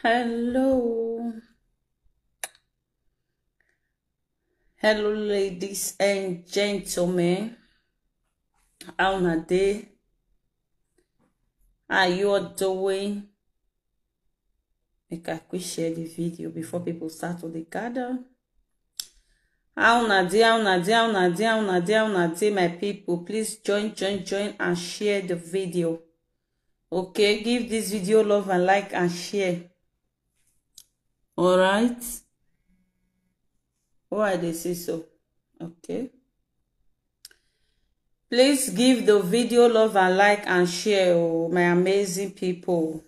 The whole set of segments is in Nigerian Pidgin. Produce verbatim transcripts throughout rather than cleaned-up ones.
Hello. Hello, ladies and gentlemen. How una dey? How you all doing? Make I quick share the video before people start to dey gather. How una dey? How una dey? How una dey? How una dey? How una dey, my people? Please join, join, join, and share the video. Okay, give this video love and like and share. All right. Why they say so? Okay. Please give the video love and like and share, oh, my amazing people.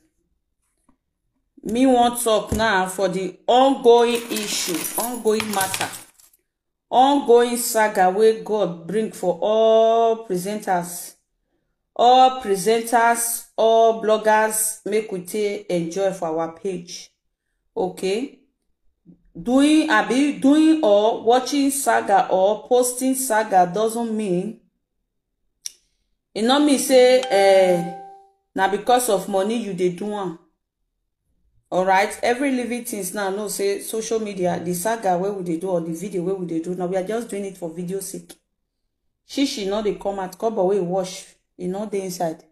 Me wan talk now for the ongoing issue, ongoing matter, ongoing saga wey God bring for all presenters, all presenters, all bloggers, make we take enjoy for our page. Okay? Doing, abi doing or watching saga or posting saga doesn't mean, e no mean say, eh, na because of money you dey do am. All right, every living things now know say social media, the saga wey we dey do or the video wey we dey do now, we are just doing it for video sake. Shishi no dey come out, kobo wey wash, e no dey inside.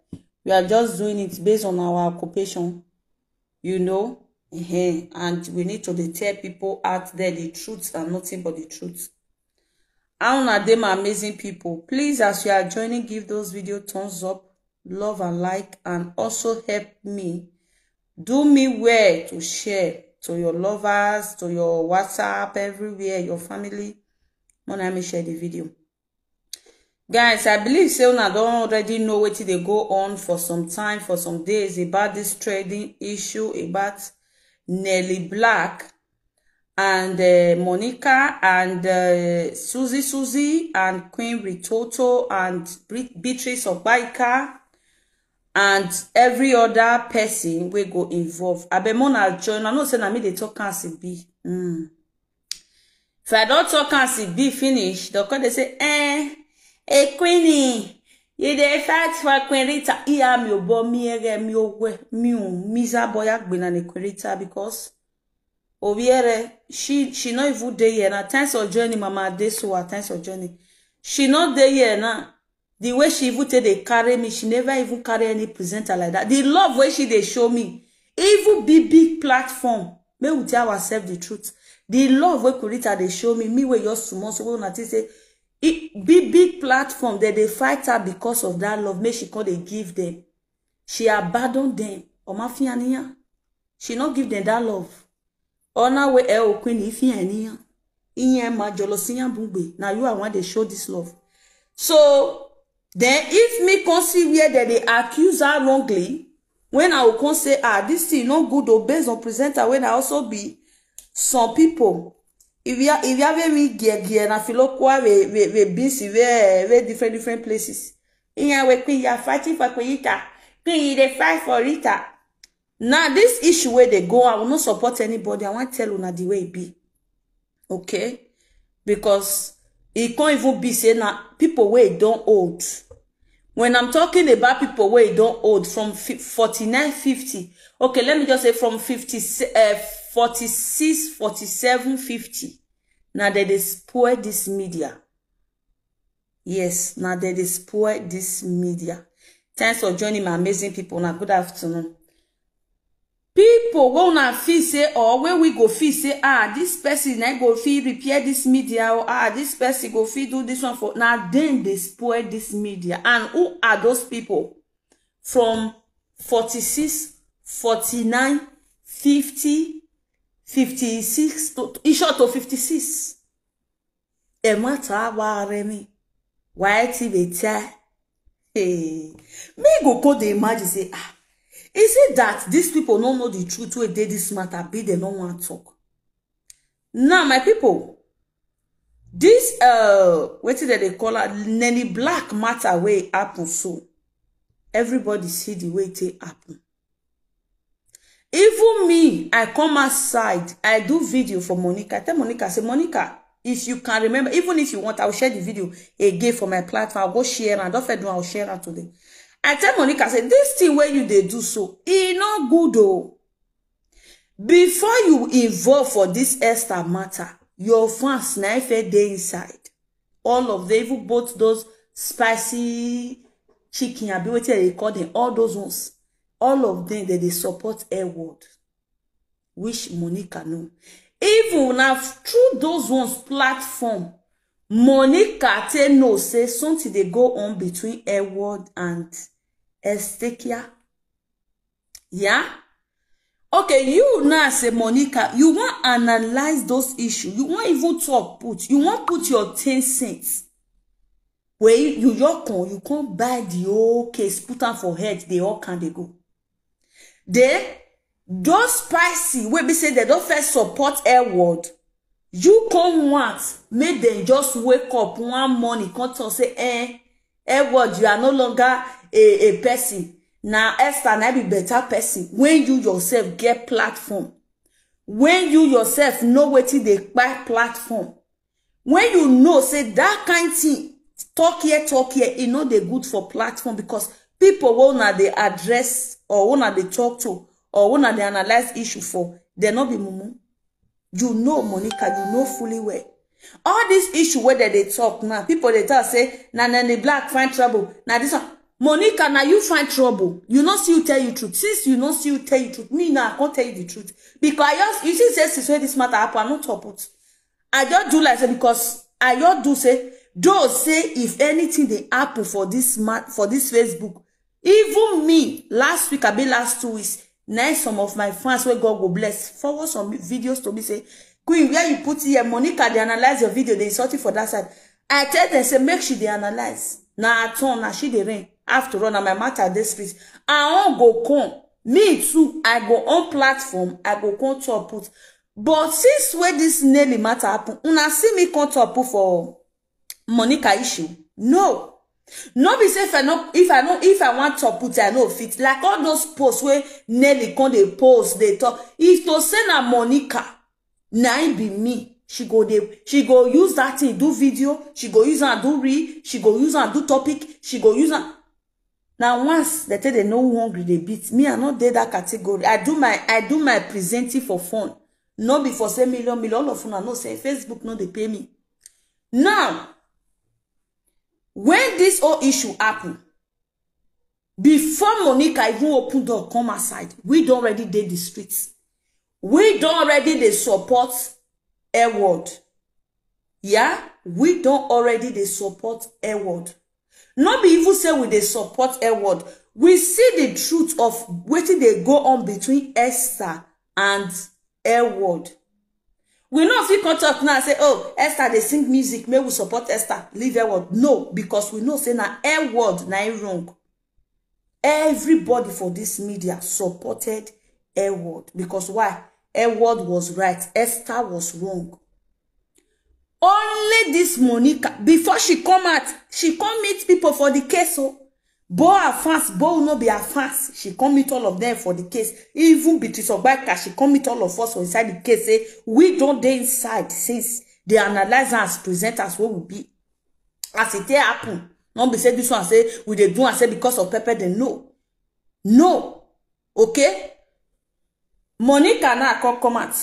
We are just doing it based on our occupation, you know. Ehen, and we need to dey tell people out there the truth and nothing but the truth. How una dey, my amazing people? Please, as you are joining, give those video thumbs up, love and like, and also help me, do me well to share to your lovers, to your WhatsApp, everywhere, your family. Una help me share the video. Guys, I believe say una don already know wetin dey go on for some time, for some days, about this trending issue about Nelly Black and, uh, Monica and, uh, Susie Susie and Queen Ritoto and Brit-, Beatrice Ogbaika and every other person wey go involve. Abeg, una join. I know say na me dey talk as e be. Mm. If I don talk as e be finish, dem come dey say, "Eh, a Queenie, you dey fight for Queen Rita." Iya mi o bo mi ere mi o we mi o miza boya gbena ni Queen Rita because Obiere, she, she no even dey here now. Thanks for joining, Mama Adesuwa. Thanks for joining. She no dey here now. The way she even take dey carry me, she never even carry any presenter like that. The love wey she dey show me, even big, big platform, make we tell ourselves the truth. The love wey Queen Rita dey show me, me wey just small, so wey una think say, e, big, big platform, dem dey fight her because of that love, make she come dey give them. She abandon them. Omafianiya. She no give them that love. Ona we e o Queen Ifianiya. Iye ma jolo siya bungbe. Na you I want to show this love. So, then if me come see where they dey accuse her wrongly, when I will come say, "Ah, this thing no good o," based on presenter, when I also be some people. If you are, if you have me gear, gear, na filokwa we, we, we busy, we, we different, different places. Iye we Queen, you are fighting for Queen Rita. Queen, you dey fight for Rita. Now, this issue where they go, I will not support anybody. I want tell una the way it be. Okay? Because it can't even be say na people wey don old. When I'm talking about people wey don old from fi-, forty-nine, fifty, okay, let me just say from fifty, uh, forty-six, forty-seven, fifty. Now they dey spoil this media. Yes, now they dey spoil this media. Thanks for joining, my amazing people. Now, good afternoon. People wey una feel say, or wey we go feel say, "Ah, this person na go fit repair this media," or, "Ah, this person go fit do this one for," now then they spoil this media. And who are those people? From forty-six, forty-nine, fifty, fifty-six, to, in short, to fifty-six. E matter wa re mi. Why ti be tell? Hey, me go come dey imagine say, "Ah, is it that these people no know the truth wey dey this matter, be they no wan talk?" Now, my people, this, uh, wetin dem dey call her, Nelly Black matter wey happen so, everybody see the way it take happen. Even me, I come outside, I do video for Monica. I tell Monica, say, "Monica, if you can remember, even if you want, I'll share the video again for my platform. I'll go share and don't do, I'll share it today." I tell Monica, say, "This thing where you dey do so, e no good o." Before you involve for this Esther matter, your fans na if dey inside. All of them, even both those spicy chicken, abi wetin they call them, all those ones, all of them, they dey support Edward, which Monica know. Even na through those ones platform, Monica take know say something dey go on between Edward and Estekia. Yeah? Okay, you now say, Monica, you wan analyze those issues. You wan even talk put. You wan put your ten cents. Wey you your con, you come buy the whole case, put am for head, they all can dey go. Then, those spicy wey be say they don first support Edward, you come want make them just wake up one morning, come talk say, "Eh, Edward, you are no longer a, a person. Na Esther na be better person." When you yourself get platform, when you yourself know wetin dey kpai platform, when you know say that kind thing, talk here, talk here, e no dey good for platform, because people wey una dey address, or una dey talk to, or una dey analyze issue for, they no be mumu. You know, Monica, you know fully well. All this issue wey they dey talk now, people dey talk say, "Na Nelly Black find trouble, na this one." Monica, na you find trouble. You no see who tell you truth. Since you no see who tell you truth, me now, I can't tell you the truth. Because I just, you see, say, since when this matter happen, I no talk put. I just do like say, because I just do say, though say if anything dey happen for this ma-, for this Facebook, even me, last week, I be last two weeks, now some of my fans wey God go bless, forward some videos to me say, "Queen, where you put here, Monica, they analyze your video, they insult you for that side." I tell them say, "Make she dey analyze. Na her turn, na she dey reign. After all, na my matter this street." I won't go come. Me too, I go on platform, I go come talk put. But since where this Nelly matter happen, una see me come talk put for Monica issue? No. No be say if I no, if I no, if I want talk put, I no fit. Like all those posts where Nelly come dey post, dey talk. If to say na Monica, na im be me, she go dey, she go use that thing do video, she go use am do reel, she go use am do topic, she go use am. Now once they tell they know who hungry they beat me, I not dey that category. I do my, I do my presenting for fun. No be for say million, million. All of una know say Facebook no dey pay me. Now, when this whole issue happen, before Monica even open door come outside, we don already dey the streets. We don already dey support Edward. Yeah, we don already dey support Edward. No be even say we dey support Edward. We see the truth of wetin dey go on between Esther and Edward. We no fit come talk now say, "Oh, Esther dey sing music, make we support Esther, leave Edward." No, because we know say na Edward na im wrong. Everybody for this media supported Edward, because why? Edward was right, Esther was wrong. Only this Monica, before she come out, she come meet people for the case. Oh, both her fans, both no be her fans, she come meet all of them for the case. Even Beatrice Ogbaika, she come meet all of us for inside the case. Say we don dey inside since, they analyze am as presenters wey we be. As e take happen, no be say this one say we dey do am say because of pepper dem. No. No. Okay? Monica now come come out.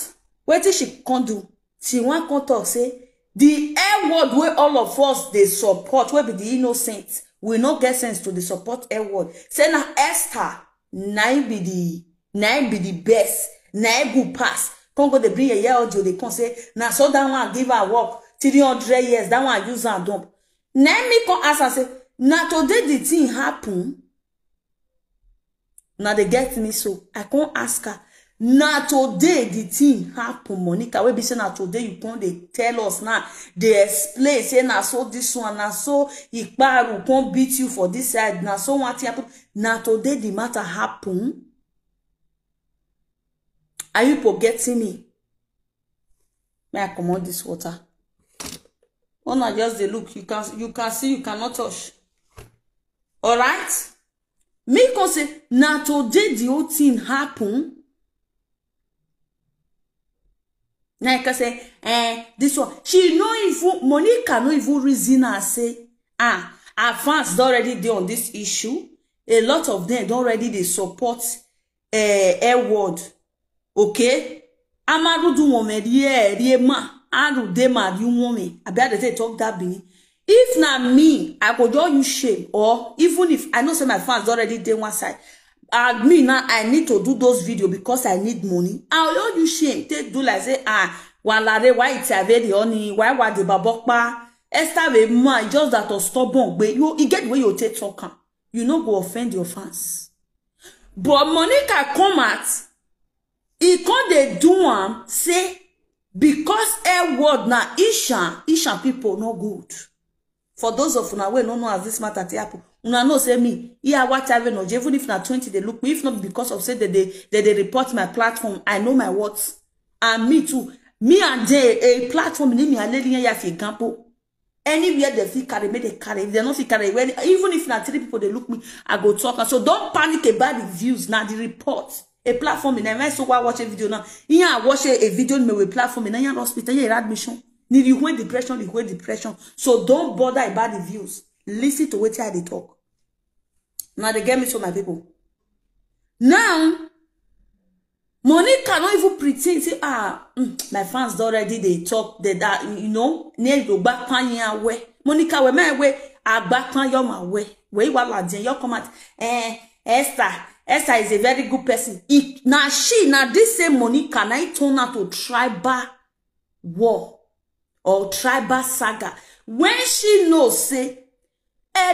Wetin she come do? She wan come talk say the Edward wey all of us dey support, wey be the innocent, we no get sense to dey support Edward. Say na Esther, na im be the, na im be the best, na im good pass. Come go dey bring yeye audio, dey come say na so that one give her work three hundred years, that one use am dump. Na im me come ask am say, "Na today the thing happen?" Now they get me, so I come ask her, "Na today the thing happen, Monica, wey be say na today you come dey tell us now, dey explain say na so this one, na so Ikparu come beat you for this side, na so one thing happen. Na today the matter happen?" Are you forgetting me? May I comot this water? Una just dey look, you can, you can see, you cannot touch. All right? Me come say, "Na today the whole thing happen?" Na I can say, "Eh, this one." She no even, Monica no even reason and say, "Ah, her fans don already dey on this issue. A lot of them don already dey support, eh, Edward." Okay? Amaru do woman, yeah, yeah, ma. Aru de ma, you woman. I better say talk that Benin. If na me, I go just use shame. Or even if I know say my fans already dey one side, and me now, I need to do those video because I need money. I will just use shame. Take do like say, ah, walare, why it's a very honey, why wa the babokpa? Esther be man, just that of stubborn. But you, you get the way you take talk am. You no go offend your fans. But Monica come out, e come dey do am say because Edward na Ishan, Ishan people no good. For those of una wey no know as this matter take happen, una know say me, iya wata even no, even if na twenty dey look me, if not because of say they dey they dey report my platform, I know my worth. And me too, me and Jay, a platform ni mi aleli ya fi gampo. Anywhere they fit carry, make they carry. If they no fit carry, when, even if na three people they look me, I go talk. And so don't panic about the views, na the report. A platform in M S, so why watch a video now? Yeah, I watch a, a video in my platform in a hospital, yeah, admission. Need you when depression, you when depression. So don't bother about the views. Listen to what I dey talk. Now they get me so, my people. Now, Monica no even pretend say, ah, mm, my fans don already dey talk that, that, you know, ne do back pan ya we. Monica we me we a back pan your my we. We wa la den your comment. Eh, Esther, Esther is a very good person. It, na she, na this same Monica, na it turn out to tribal war or tribal saga. When she know say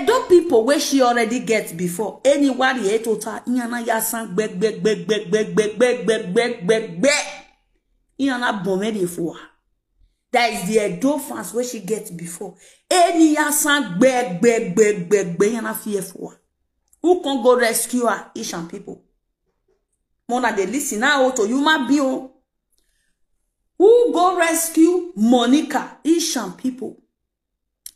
Edo people wey she already get before, anywhere e to ta, iyana ya san gbe gbe gbe gbe gbe gbe gbe gbe gbe gbe gbe. Iyana bomedi for her. That is the Edo fans wey she get before. Any ya san gbe gbe gbe gbe gbe, iyana fear for her. Who can go rescue her? Ishan people. Mona dey listen now to human being. Who go rescue Monica? Ishan people.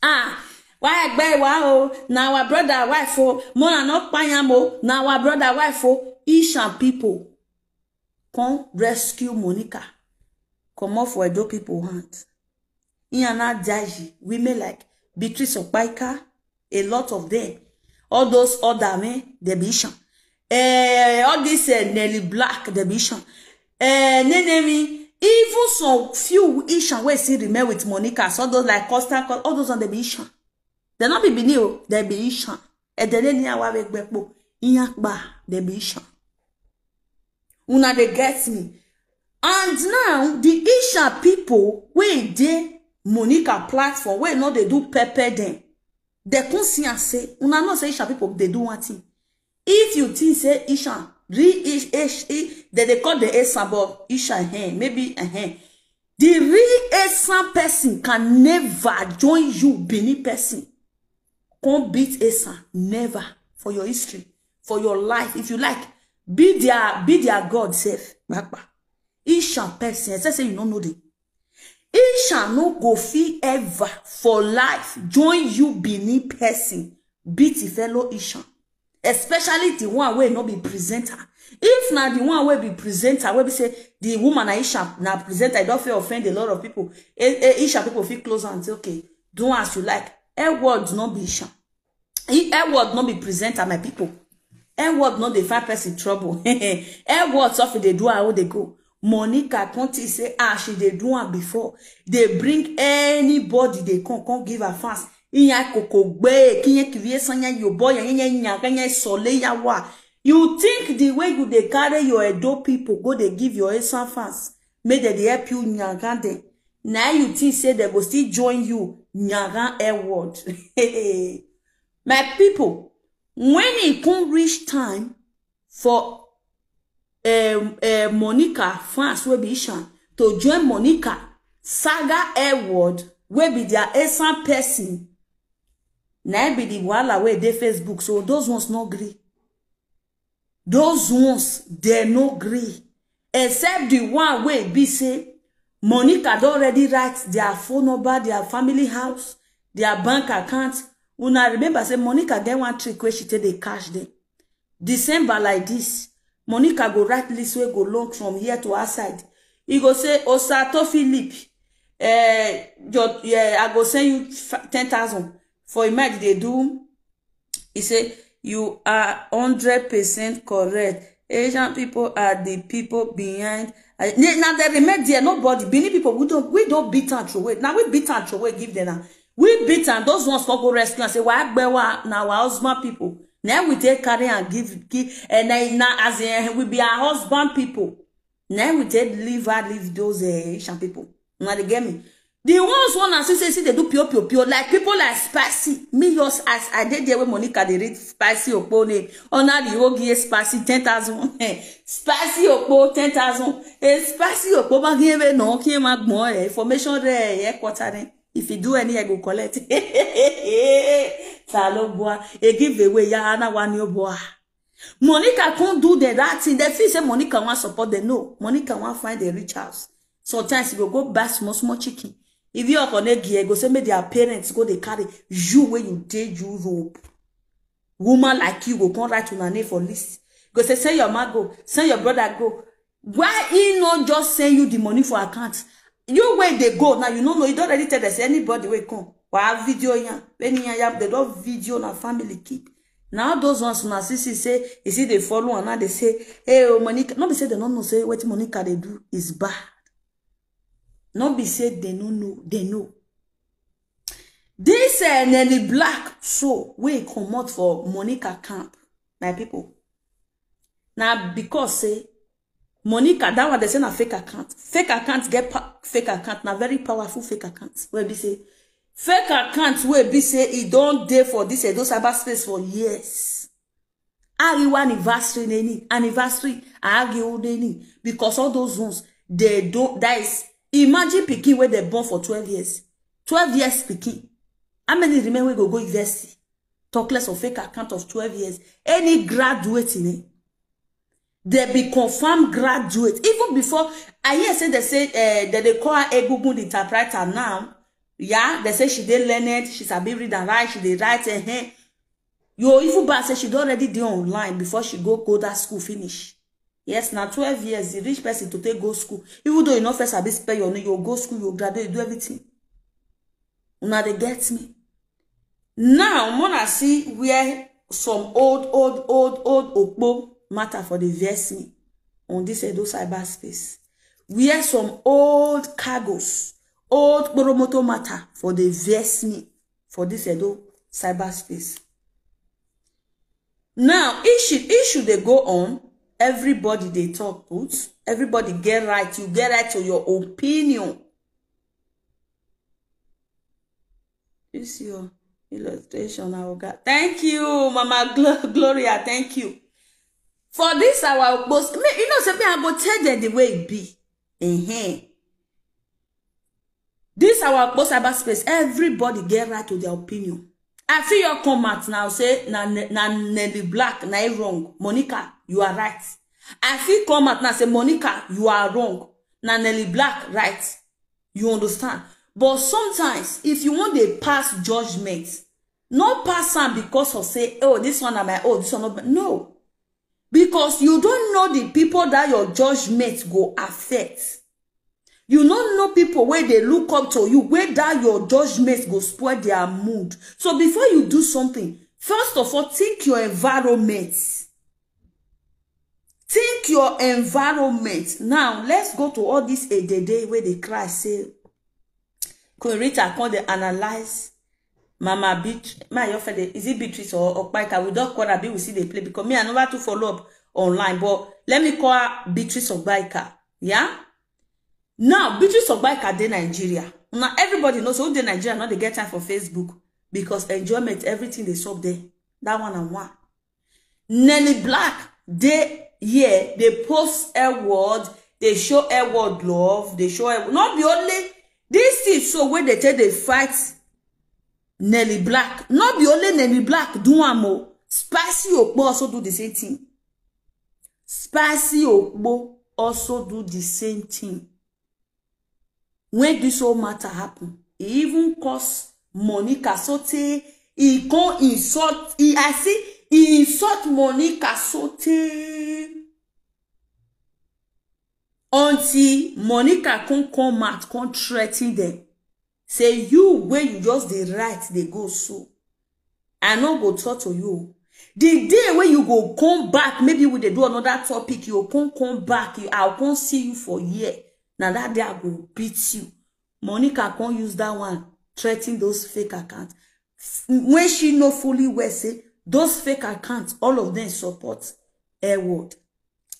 Ah, why egbe wa o? Na our brother wife o. Mona no kpanyam o. Na our brother wife o. Ishan people come rescue Monica. Comot for Edo people hand. Iyana Daji, women like Beatrice Okpaika, a lot of them. All those other men, they be Ishan. Eh, all this eh, Nelly Black, they be Ishan. Eh, Nenemi, even some few Ishan wey still remain with Monica, so those like Costa, all those on the be Ishan. They not be Benin o, they be Ishan. And then any hour we gbepo, Iyakba, they be Ishan. Una dey get me. And now the Isha people wey dey Monica platform wey no dey do pepper dem, they come see and say, una know say Isha people dey do one thing. If you think say Isha, re Ish, Ish, Ish, they dey call the Esa, but Isha, eh, maybe, eh, the real Esa person can never join you, Benin person. Come beat Esa, never for your history, for your life. If you like, be their be their God self. Papa. Isha person, except say you no know them. Isha no go fit ever for life join you Benin person beat the fellow Isha. Especially the one wey no be presenter. If na the one wey be presenter, wey be say the woman na Isha na presenter, e don fit offend a lot of people. E- e- Isha people fit close and say, okay, do as you like. Edward no be Isha. He, Edward no be presenter, my people. Edward no dey find person trouble. Edward suffer dey do how they go. Monica Conti say, ah, she dey do am before. They bring anybody they come, come give her fans. Iya koko gbe, kiye kivie sanya yo boy, ya, ya, ya, ya, ya, sole ya wa. You think the way you dey carry your Edo people go dey give your Esan fans, make dem dey help you nyaga dem. Na you think say dem go still join you nyaga Edward. My people, when e come reach time for um, uh, Monica fans wey be Ishan to join Monica saga Edward wey be their Esan person, na im be the wahala wey dey Facebook. So those ones no gree. Those ones, they no gree. Except the one wey be say Monica don already write their phone number, their family house, their bank account. Una remember say Monica get one trick wey she take dey cash them. December like this, Monica go write list wey go long from here to outside. E go say, Osato Philip, eh, your, eh, I go send you f- ten thousand. For im mind, dey do. He say, you are hundred percent correct. Asian people are the people behind. I, na the remain there, nobody. Benin people, we don't, we don't beat and throw away. Now we beat and throw away, give them now. We beat and those ones for go rescue and say, "Why bewa now our husband people?" Now we take carry and give, give and then now as in, we be our husband people. Now we take leave her, leave those uh, Asian people. Now they get me. The ones one as you say, see they do pure, pure, pure. Like people like Spicy. Me, yours, as I did there with Monica, they read Spicy Okpone. Honor the Ogie Spicy ten thousand. Spicy Okpo ten thousand. Eh, Spicy Okpo, ma give it no, came out more eh, information there, eh, quartering. If you do any, I go collect. Salo boy, a giveaway, ya, ana one your boy. Monica can't do the, that thing. They feel say Monica want support them. No, Monica want find a rich house. Sometimes you go, go buy small, small chicken. If you are connect here, go say make their parents go, they carry you where you did Europe. Woman like you go come write una name for list. Go say, "Send your man go, send your brother go." Why he not just send you the money for account? You where they go now, you don't know. You don't already tell us anybody will come. Why video yan? When yan yam, they don't video na family keep. Now those ones na see see say, you see they follow and now they say, "Hey, oh, Monica." Not be say they don't know say what Monica they do is bad. Not be say they no know, they know. This uh, Nelly Black so we come out for Monica camp, my people. Now because say Monica, that one they say na fake account. Fake account get pa- fake account, na very powerful fake account. Where be say fake account where be say it don't there for this Edo cyber space for years. Ariwa anniversary neni, anniversary, argue neni, because all those ones they don't. That is, imagine picking where they born for twelve years, twelve years picking. How many remain we go go university? Talk less of fake account of twelve years. Any graduate in it, they be confirmed graduate. Even before I hear say they say uh, that they call her Egungun the typewriter now. Yeah, they say she dey learned, she sabi read and write, she dey write. Uh-huh. You even bad say she don't already dey online before she go go that school finish. Yes, now twelve years, the rich person to take go school. Even though you not first sabi spell your name, you go school, you graduate, you do everything. Now they get me. Now, Mona see where some old, old, old, old Okpo matter for the vex me on this Edo cyber space. Where some old cargoes, old Boromoto matter for the vex me for this Edo cyber space. Now, issue issue they go on. Everybody they talk put. Everybody get right. You get right to your opinion. This your illustration, Oga. Thank you, Mama Glo- Gloria. Thank you for this our post. Me, you know, say me I go tell them the way it be. Uh-huh. This our post cyber space. Everybody get right to their opinion. I feel your comment now say na Ne- na Nelly Black na e wrong. Monica, you are right. I feel comment now say Monica, you are wrong. Na Nelly Black right. You understand? But sometimes, if you want to pass judgment, not pass am because of say, oh, this one na my own, this one not my-, no. Because you don't know the people that your judgment go affect. You don't know people where they look up to you, where that your judgment go spoil their mood. So before you do something, first of all, think your environment. Think your environment. Now, let's go to all this edede where they cry, say, Queen Rita come dey analyze Mama Beat-, my your friend, is it Beatrice or Okpaika? We don't quarter be we see they play because me I never to follow up online, but let me call her Beatrice Okpaika. Yeah? Now, Beatrice Okpaika dey Nigeria. Now, everybody knows who dey Nigeria, not they get time for Facebook because enjoyment, everything they solve there. That one and one. Nelly Black dey here, they post award, they show award love, they show award. Not be only this thing so when they take they fight Nelly Black. Not be only Nelly Black do am o. Spicy Okpo also do the same thing. Spicy Okpo also do the same thing. When this whole matter happen, he even cause Monica Sote. He come insult. He I see he insult Monica Sote until Monica come come out, come threaten them. Say you where you just dey write they go so. I no go talk to you. The day wey you go come back, maybe we dey do another topic, you go come come back, you, I go come see you for here. Na that day I go beat you. Monica come use that one threaten those fake accounts. When she know fully well say those fake accounts, all of them support Edward.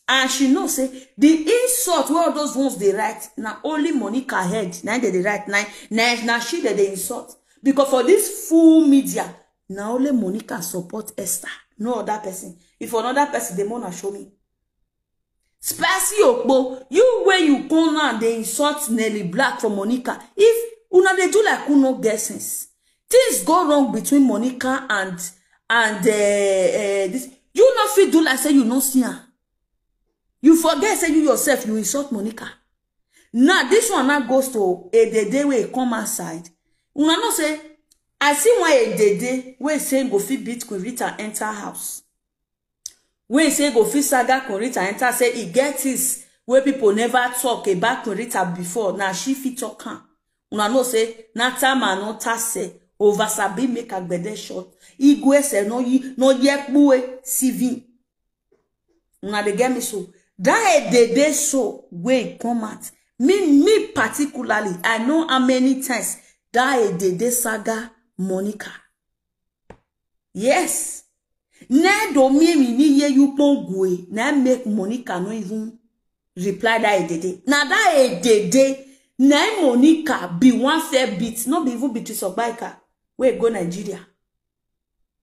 And she know say the insult wey all those ones dey write, na only Monica head na dem dey write, na, na, na she dem dey insult. Because for this full media, na only Monica support Esther, no other person. If another person dey, una show me. Spicy Okpo, you wey you come now dey insult Nelly Black for Monica. If una dey do like who no get sense, things go wrong between Monica and, and, eh, eh, this. You no fit do like say you no see am. You forget say you yourself, you insult Monica. Now, this one now goes to Edede wey come outside. Una know say, I see one Edede wey say go fit beat Queen Rita enter house. Wey say go fit saga Queen Rita enter, say e get things wey people never talk about Queen Rita before. Now she fit talk am. Una know say na tama no tase, over sabi make agbede short. Igwe se no yi, no ye kpuwe sivin. Una dey get me so. That Edede so wey come out. Me, me particularly, I know how many times that Edede saga Monica. Yes. Na do me me ni ye you pon gwe. Na make Monica no even reply that Edede. Na that Edede, na Monica be one fair bit, no be even Beatrice Ogbaika wey go Nigeria.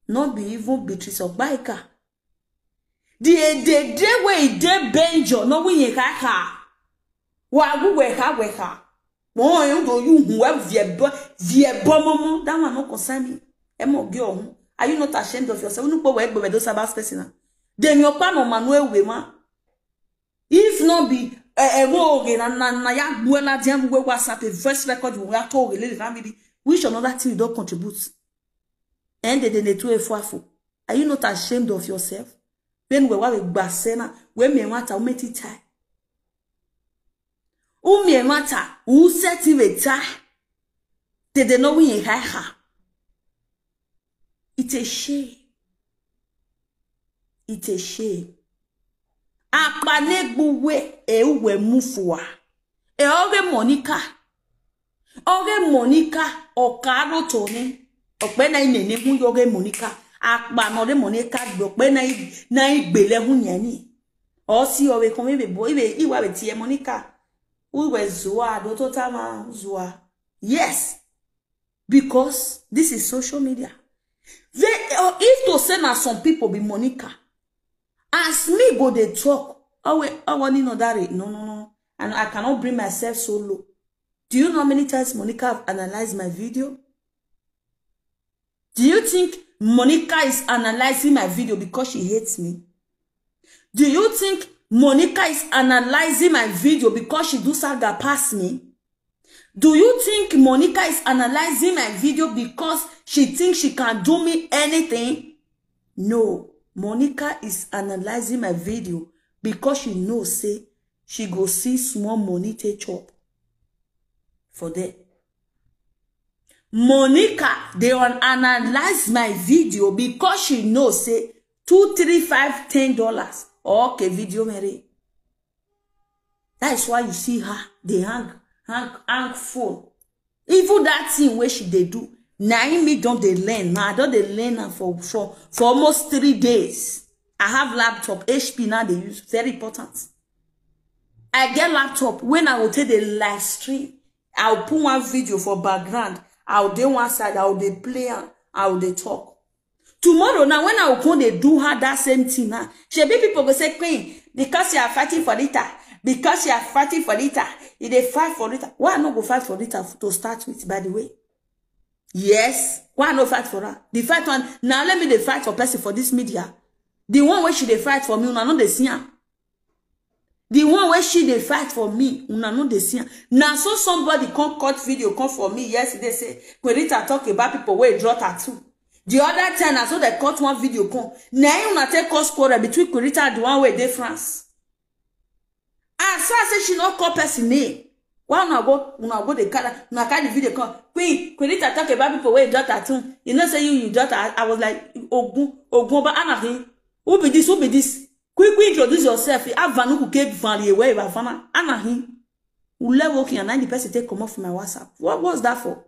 No be even Beatrice Ogbaika. The Edede wey e dey Benjo, no we ye ka ka. Wa gu we ka we ka. Mo en do you who we vie bo, vie bo momo. That one no concern me. E mo gi ohun. Are you not ashamed of yourself? Unu po we gbe do sabas person na. Then your pa no Manuel we ma. If no be, eh, eh, mo oge na, na, na ya gbuela dem we WhatsApp, a voice record we ya to oge le na mi di. Which another thing you don contribute? And then they too a fuafu. Are you not ashamed of yourself? When we wa we gbasena, we me wata, we meti tie. U me wata, u set we tie. They dey know we in ha ha. It's a shame. It's a shame. Akpanegbuwe e uwe mufua. E oge Monica. Oge Monica, okaro toni. Okpe na inene hu yoge Monica. Akpa no de Monica, okpe na i, na igbele hu nyeni. O si owe kon ibe bo, ibe iwa be tie Monica. Uwe zua, do to tama zua. Yes. Because this is social media. They, uh, if to say na some people be Monica, as me go dey talk, I will, I want another rate. No, no, no. And I cannot bring myself so low. Do you know how many times Monica have analyzed my video? Do you think Monica is analyzing my video because she hates me? Do you think Monica is analyzing my video because she do saga pass me? Do you think Monica is analyzing my video because she thinks she can do me anything? No, Monica is analyzing my video because she know say she go see small money take chop for there. Monica, they on analyze my video because she know say two, three, five, ten dollars. Okay, video mere. That is why you see her, they hang, hang, hang phone. Even that thing where she they do, na im me don dey learn. Na I don dey learn am for, for, for almost three days. I have laptop, H P now they use, very important. I get laptop, when I will take the live stream, I will put one video for background. I will dey one side, I will dey play am, I will dey talk. Tomorrow now, when I will come dey do her that same thing now, shebi people go say, "Queen, because you are fighting for Rita, because you are fighting for Rita, you dey fight for Rita." Why I no go fight for Rita to start with, by the way? Yes, why I no fight for her? The fight one, now let me dey fight for person for this media. The one wey she dey fight for me, una no dey see am. The one wey she dey fight for me, una no dey see am. Na so somebody come cut video come for me yesterday say, "Queen Rita talk about people wey draw tattoo." The other time, na so they cut one video come. Na im una take cause quarrel between Queen Rita and the one wey dey France. As far say she no call person name, Why una go, una go dey carry, una carry the video come? Queen, Queen Rita talk about people wey draw tattoo. You know say you, you draw tattoo. I was like, Ogun, Ogun Oba Anahin. Who be this? Who be this? Quick, quick, introduce yourself. Avanuku ke vanlie we bafana. Anahin. Ule woki and the person take come off my WhatsApp. What was that for?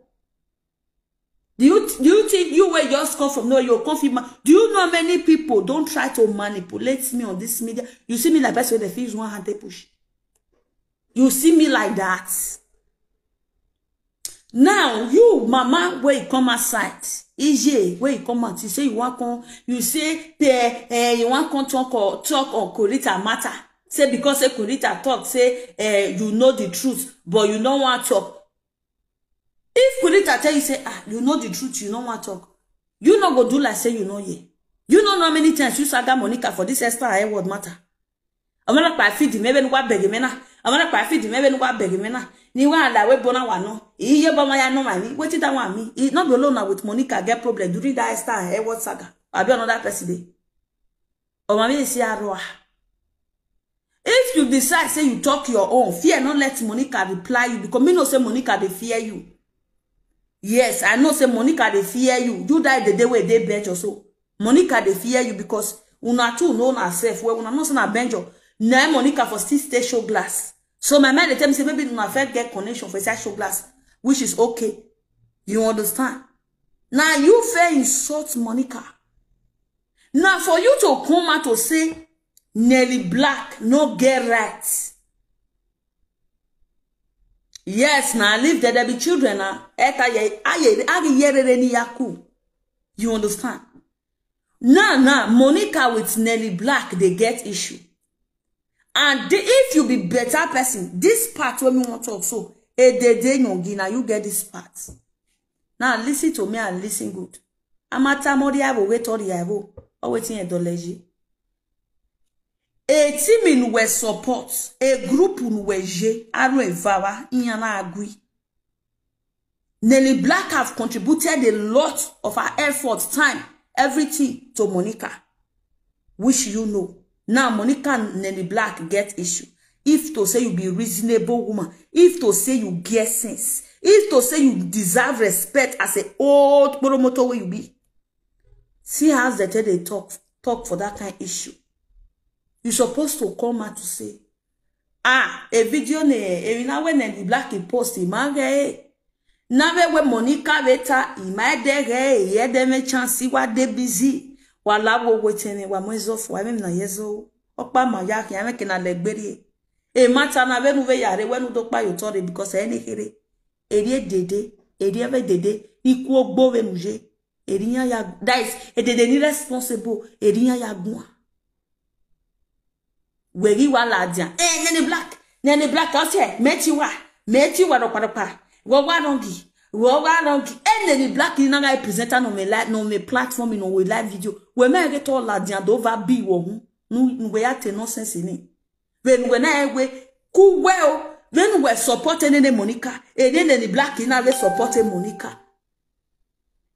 Do you, do you think you will just come from no, you come fit ma-, do you know many people don't try to manipulate me on this media? You see me like person wey dey fit use one hand take push. You see me like that. Now, you, mama, where you come outside, E J, where you come out, you say you want come, you say, eh, eh, you want come talk or talk on Korita matter. Say because say Korita talk, say, eh, you know the truth, but you no want talk. If Korita tell you, say, ah, you know the truth, you no want talk, you no go do like say you no hear. You no know how many times you saga Monica for this Esther Hayward matter. Amana pa feed me ben wa beg me na. Amana pa feed me ben wa beg me na. Ni wa la we bona wa no. Iye ba ma ya no mani. Wetin that one mean? E no be alone na with Monica get problem during that Esther Hayward saga. Abi another person dey. O mami si aroa. If you decide say you talk your own, fear not let Monica reply you because me know say Monica dey fear you. Yes, I know say Monica dey fear you. You die the day wey dey bench or so. Monica dey fear you because una two know una sef well. Una know say na benjo. Na Monica for still stay show glass. So my mind dey tell me say maybe una first get connection for inside show glass, which is okay. You understand? Now you fair insult Monica. Now for you to come out to say Nelly Black no get right. Yes, now leave there, there be children now. Eta ye aye aye yerere ni yaku. You understand? Now, now, Monica with Nelly Black, they get issue. And the, if you be better person, this part when we want talk so, eh, they, they no gina, you get this part. Now listen to me and listen good. Amata mori abo we tori abo. O wetin e doleji. A team in we support, a group in we je, aro evawa, inyana agui. Nelly Black have contributed a lot of her effort, time, everything to Monica, which you know. Now Monica and Nelly Black get issue. If to say you be reasonable woman, if to say you get sense, if to say you deserve respect as a old promoter wey you be, see how they take dey talk talk for that kind issue. You supposed to come out to say, ah, a video ne, a na when Nelly Black he post him, eh. Na we we Monica Veta, he might de he, he de me chance, he wa de busy. Wa la wo we tene, wa mo ezo fo, wa me na yezo. Okpa ma ya ki, ya me ke na legberi. E mata na we nu we yare, we nu do pa yo tore because e ne here. Eri e dede, eri e ve dede, iku ogbo we muje. Eri ya ya, that is, e dede ni responsible, eri ya ya gwa. Weri wa la dia. Eh, Nelly Black, Nelly Black, o se, meti wa, meti wa ropa ropa. Wo wa rongi, wo wa rongi. Eh, Nelly Black, you na guy presenter no me live, no me platform, no we live video. We me get all la dia do va bi wo hu. Nu, nu we ya te nonsense ni. When we na we, ku we o. When we support any Monica, any Nelly Black, you na we support Monica.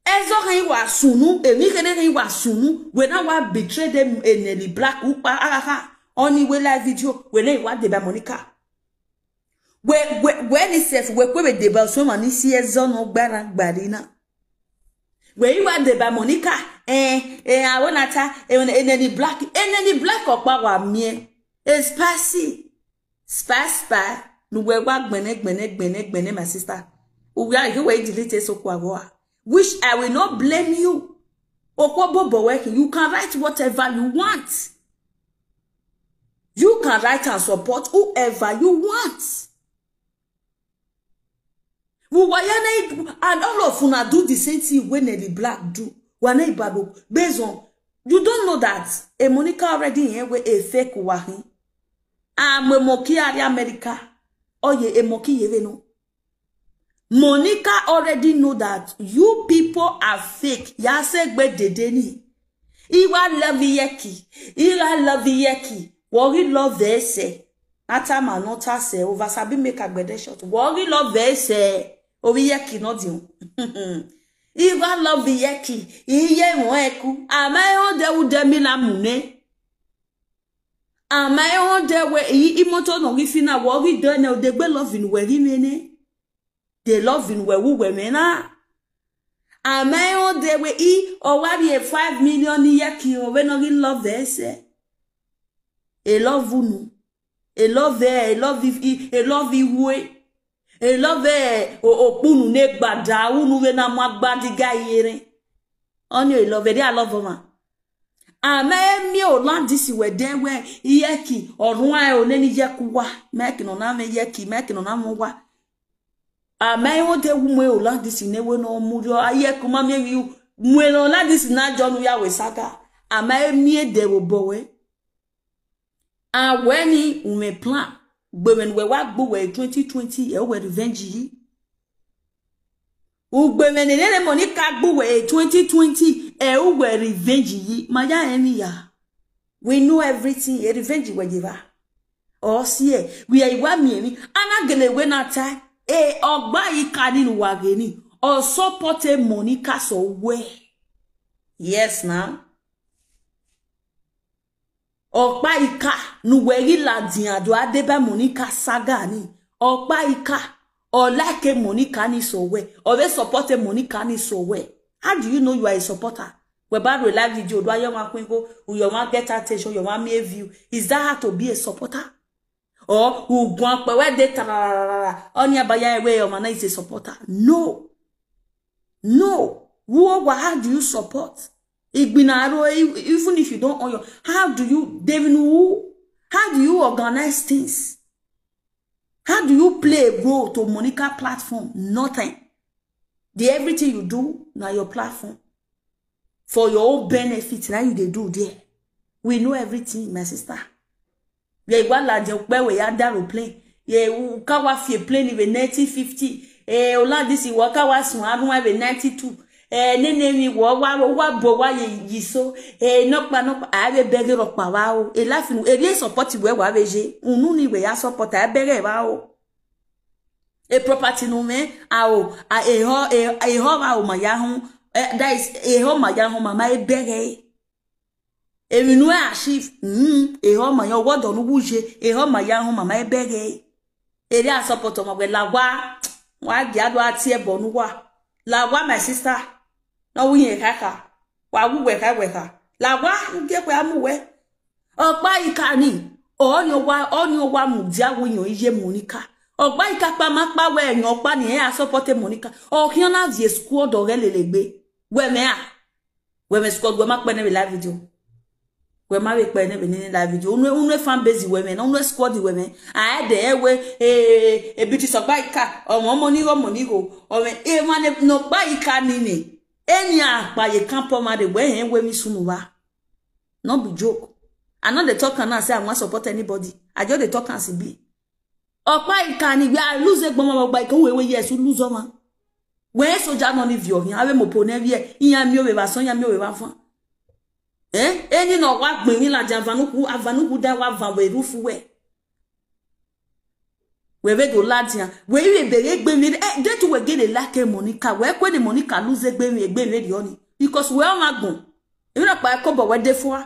Ezo kan wa sunu, emi kene kan wa sunu. We na wa betray them, eh, Nelly Black, upa, aha. Only we live video, we na wa de ba Monica. We, we, we ni sef, we kwe we de ba so mani si ezo no gbara gbarina. We iwa de ba Monica, eh, eh, awonata, eh, eh, Nelly Black, eh, Nelly Black okpa wa mie. Eh, spicy. Spy, spy. Nu we wa gbene, gbene, gbene, gbene, my sister. Uwe, you will delete so kwa wa. Which I will not blame you. Okwo bobo we, you can write whatever you want. You can write and support whoever you want. We were, and all of una do the same thing when Nelly Black do. Wane ibado. Based on, you don't know that a Monica already here with a fake wahi. I'm a moki area America. Oh yeah, a moki yeve no. Monica already know that you people are fake. Ya se gbe dedeni. Iwa love yeki. Iwa love yeki. Wori love ese. Ata ma no ta se. Over sabi make agbede shot. Wori love ese. Obi yeki no di. Iwa love yeki. Iye won eku. Ama e o de u de mi la mune. Ama e on de we i imoto no gi fina wo gi de ne o de gbe love in we gi mene. De love in we wu we mena. Ama e on de we i o wa bi e five million ni ye ki o we no gi love ese. E love unu. E love e, e love i, e love iwe. E love e, o, o punu ne gbada, unu we na mwa gbadi ga yere. Oni e love e, de a love ma. Ama e mi o la disi we de we, iye ki, orun a e o ne ni ye ku wa. Me ki no na me ye ki, me ki no na mo wa. Ama e o de wu mwe o la disi ne we no mu yo, aye ku ma mi e wi u. Mwe no la disi na jo nu ya we saga. Ama e mi e de wo bo we. A we ni ume plan. Gbe men we wa gbu we twenty twenty, e we revenge yi. Ugbe men ne ne Monica gbu we twenty twenty, e we revenge yi. Ma ya emi ya. We know everything. E revenge we give her. O si e, we are iwa mi emi. Ana gele we na ta. E ogba yi ka ni nu wa ge ni. O support e Monica so we. Yes, now. Okpa ika, nu we gi la dia do ade ba Monica saga ni. Okpa ika, o like e Monica ni so we. O we support e Monica ni so we. How do you know you are a supporter? We ba do a live video, do ayo ma kwin go, u yo ma get attention, yo ma me view. Is that how to be a supporter? Or u gwan pe we de tararara. Oni abaya e we o ma na is a supporter. No. No. Who or how do you support? Igbinaro, e- even if you don't own your, how do you, David, who? How do you organize things? How do you play a role to Monica platform? Nothing. The everything you do, na your platform. For your own benefit, now you dey do there. We know everything, my sister. Ye wa la je pe we ya daro plane. Ye u ka wa fi plane we nineteen fifty. Eh, ola this wa ka wa sun arun we ninety-two. Eh, nene mi wo wa wo wa bo wa ye yi so. Eh, no pa no pa a we bege ro pa wa o. E la finu e le support we wa we je. Unu ni we ya support a bege wa o. E property nu me a o a e ho e e ho wa o ma ya hun. Eh, that is e ho ma ya hun mama e bege. Emi nu e achieve. Mm, e ho ma yo wo do nu wu je. E ho ma ya hun mama e bege. Ere a support ọmọ gbe la wa. Wa gi adu ati e bo nu wa. La wa, my sister. No wi yen kaka. Wa wu we ka we ka. La wa nge pe amu we. Okpa ika ni. Oni o wa, oni o wa mu dia wu yan iye Monica. Okpa ika pa ma pa we yan pa ni e a support Monica. O kian na vie school do ge lele gbe. We me a. We me squad we ma pe ne be live video. We ma be pe ne be ni live video. Unu unu fan base we me, na unu squad we me. A de e we e e biti so gba ika. Omo mo ni go mo ni go. O me e ma ne no gba ika ni ni. Eni a pa ye kan po ma de we hen we mi sunu wa. No be joke. I no dey talk am now say I wan support anybody. I just dey talk am as e be. Okpa ika ni we a lose gbọmọ gba ika we we yes u lose ọmọ. We soja no ni vi ohin awe mo po ne vi e. Iya mi o we ba so, iya mi o we ba fun. Eh? Eni no wa gbe mi la ja avanuku, avanuku da wa va we rufu we. We we do la dia. We we bere gbe mi. Eh, de tu we gele like Monica. We kwe ni Monica lose gbe mi, gbe mi ri oni. Because we o ma gun. Emi na pa ko bo we de fun wa.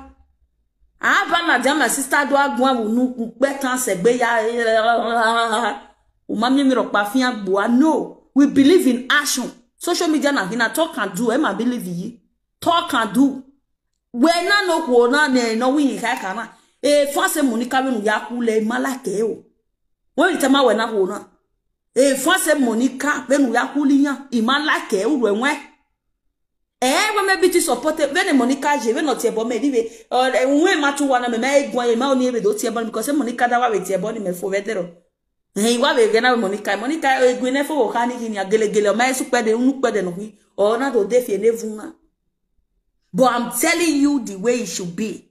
A ba na dia, my sister, do agun awu nu pe tan se gbe ya. O ma mi mi ro pa fi agbo a. No. We believe in action. Social media na hina talk and do. E ma believe yi. Talk and do. We na no ko na ne no wi ka ka na. E fa se Monica we nu ya ku le ma la ke o. When you tell me we na ko na. E fa se Monica we nu ya ku li yan. I ma la ke o we wen. Eh, we me biti support e, we ne Monica je, we no tie bo me di we. O, eh, we ma tu wa na me, me gwa ye, ma oni e be do tie bo because Monica da wa we tie bo ni me fo we dero. Eh, wa we ge na we Monica, Monica e gwi ne fo wo ka ni kini a gele gele, o ma e su pe de, unu pe de no wi. O na do de fi e ne vun na. But I'm telling you the way it should be.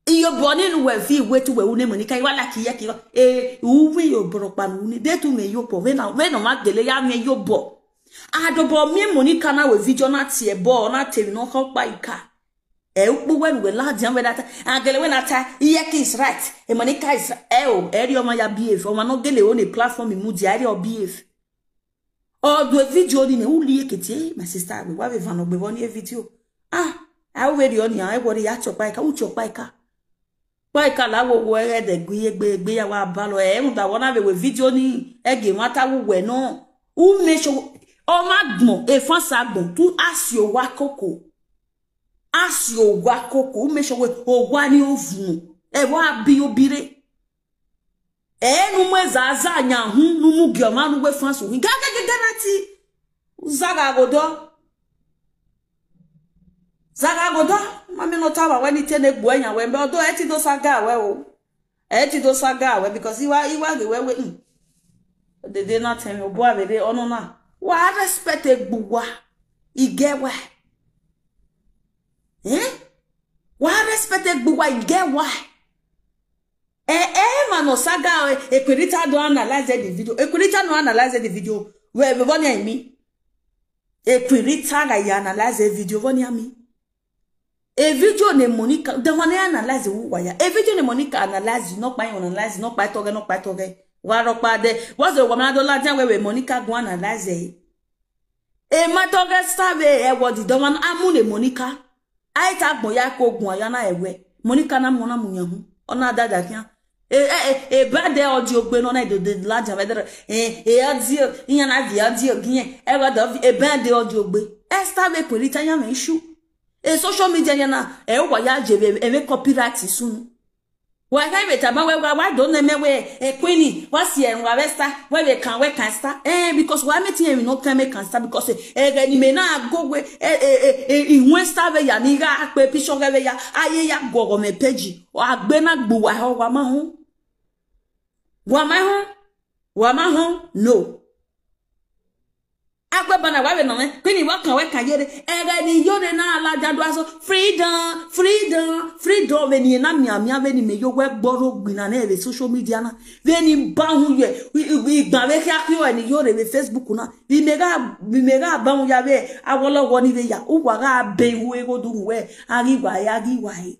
Iyo boni nu we fi we tu we une Monica, iwa la ki ye ki. Eh, u wi yo boro pa nu ni. De tu me yo po, we na, we no ma gele ya me yo bo. Adobo mi Monica na we video na tie bo, na te no ko pa ika. E u pu we nu we la dia we na ta. Agele we na ta, iye ki is right. E Monica is, e o, e ri o ma ya behave. O ma no gele o ne platform mu dia, e ri o behave. O do e video ni ne u li e kete, eh, my sister, we wa we vano gbe bo ni e video. Ah, a we ri o ni, a e wo ri ya chopa ika, u chopa ika. Kpa ikala wo wo ere de gbe ye gbe gbe ya wa ba lo. E mu da wo na be we video ni e ge mata wo we no. U me so o ma gbon e fan sa gbon tu asi o wa koko. Asi o wa koko. U me so we o wa ni o vun. E wa bi o bire. E nu mu e za za nya hu nu mu gi oma nu we fan su. Ga ga ga ga na ti. Za ga go do. Za ga go do. Ma mi no ta ba we ni te ne gbo enya we mbe odo e ti do sa ga we o. E ti do sa ga we because iwa iwa ge we we. Mm. Dede na temi obo abere ono na. Wa respect egbuwa. Igewa. Eh? Wa respect egbuwa igewa. Eh, eh, mano saga, eh, Equirita don analyze the video. Equirita no analyze the video. We, we, what do you mean? Equirita ga ya analyze the video. What do you mean? A video ne Monica, the one I analyze who wire. A video ne Monica analyze, not by analyze, not by toge, not by toge. Waropa de. What's the woman do la we Monica go analyze it? E ma toge save e wo di doman amu ne Monica. Ai ta gbon ya ko gun aya na ewe. Monica na mo na mu yan hu. Ona dada kian. E e e e ba de audio gbe no na do de la jan bedere. E e audio, iyan na vi audio giyan. E wa do e ba de audio gbe. Esther be pori ta yan me issue. E social media yan na e wa ya je be e me copyright sunu. Wa ga be ta ba we wa wa do ne me we e queen wa si e wa we star we we kan we kan star. Eh, because wa me ti e no kan me kan star because e e ni me na go we e e e e i wen star we ya ni ga pe picture we ya aye ya go go me page. Wa gbe na gbu wa ho wa ma ho. Wa ma ho. Wa ma ho. No. Akwe bana wa we no me. Kini wa kan we kan yere. E ga ni yore na ala jadu aso. Freedom, freedom, freedom. We ni na mi ami we ni me yo we gboro gbina na e social media na. We ni ba hu ye. Igba we ki aki we ni yore we Facebook na. We me ga we me ga ba hu ya we awolo wo ni we ya. U wa ga be hu e go du we. Agi wa ya agi wa e.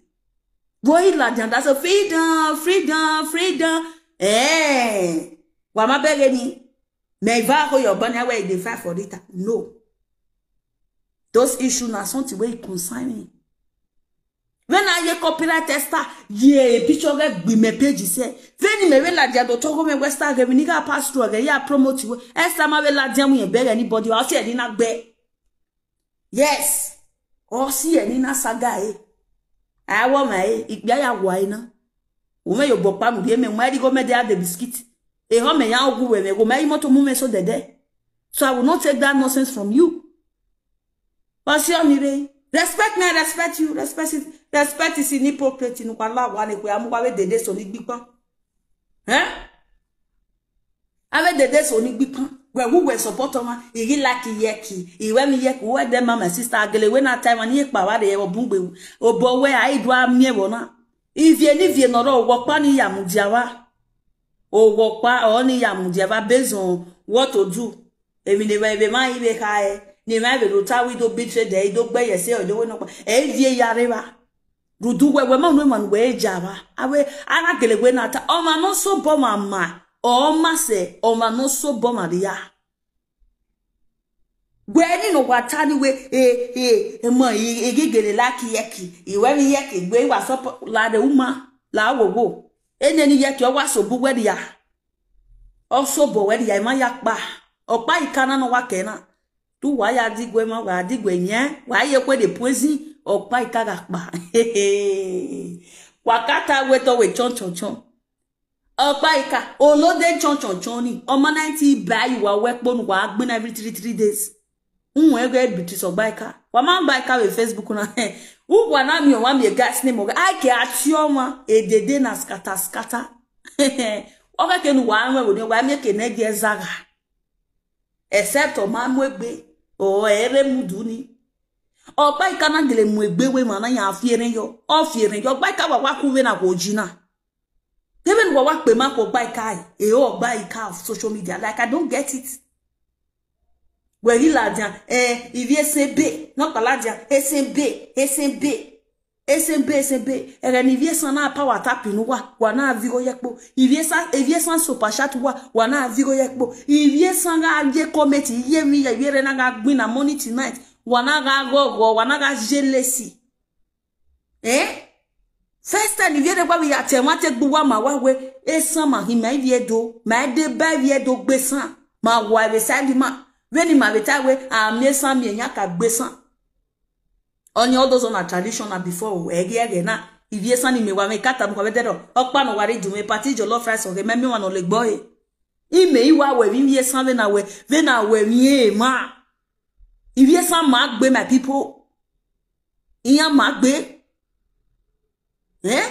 Wo i la janda so freedom, freedom, freedom. Eh. Wa ma bere ni. Me va ho your banner where they fight for it. No. Those issues na something wey concern me. When I hear copyright tester, ye picture get be me page say. When me we la dia do to go me western game ni ga pass through again ya promote we. Esther ma we la dia mu ye beg anybody. I say ni na gbe. Yes. O si e ni na saga e. Awo ma e, ikpia ya wa e na. Ume yo bo pa mu die me ma di go me de ade biscuit. E ho me ya ogu we me go me imoto mu me so dede. So I will not take that nonsense from you. But see on me, respect me, I respect you. Respect is respect is in hypocrisy. No kwa la wa ne kwa mu kwa we dede so ni gbipan. Eh? Ave dede so ni gbipan. We who we support ma. Igi like yeki. Iwe mi yeki. Who them my sister agele we na time ni pa wa de o bungbe. O bo we ai do amie wo na. Ivie ni vie no ro wo pa ni ya mu dia wa. O wo pa o ni ya mu dia wa based on what to do. Emi ne we be ma ibe ka e. Ni ma be do ta we do betray de do gbe ye se o do we no pa. E vie ya re wa. Rudu we we ma no man we ja wa. Awe ana gele we na ta. O ma no so bo ma ma. O ma se o ma no so bo ma dia. Gbe ni no wa ta ni we e e e mo e e gele la ki yeki. Iwe mi yeki gbe wa so la de uma la wo wo. Ene ni yeki o wa so bu we dia. O so bo we dia ma ya pa. O pa ikana no wa kena. Tu wa ya digwe ma wa digwe nye. Wa ye kwe de poison. O pa ikaga pa. Wa kata we to we chon chon chon. Ọkpa ika olode chọn chọn chọn ni ọmọ ninety ba yi wa wẹ kponu wa gbin every three three days. N wẹ gẹ biti sọgba ika wa ma gba ika we Facebook na. Ukwa na mi wa mi gas ni mo ga ake ati ọma edede na skata skata. Oke kenu wa nwe wo ni wa mi ke ne ge zaga. Except ọma mu egbe o ere mudu ni. Ọkpa ika na gele mu egbe we ma na ya fiere yo. O fiere yo gba ika wa wa ku we na ko jina. Kevin wa wa pe ma ko gba ika e o gba ika of social media like I don't get it. We ri la dia eh ivi S B no pa la dia S B S B S B S B ere ni ivi san na power tap nu wa wa na vigo ye po ivi san ivi san super chat wa wa na vigo ye po ivi san ga je comment ye mi ye re na ga gbin na money tonight wa na ga go go wa na ga jealousy. Eh? First time, if you ever we are ten, want to go one, my way, a son, my him, my view do, my day by view do, be son, my wife, beside him, when him, my retire, way, I may son, me, and yaka, be son. Onye all those on a traditional before, ege, ege, na, if you son, me, wa me, kata, mo, vedero, okpa, no, worry, do me, party, your love, rice, okay, me, me, one, ole, boy. Ime, iwa, we, if you son, then I we, then I we, me, ma. If you son, mark, be my people. Iya, mark, be. Eh?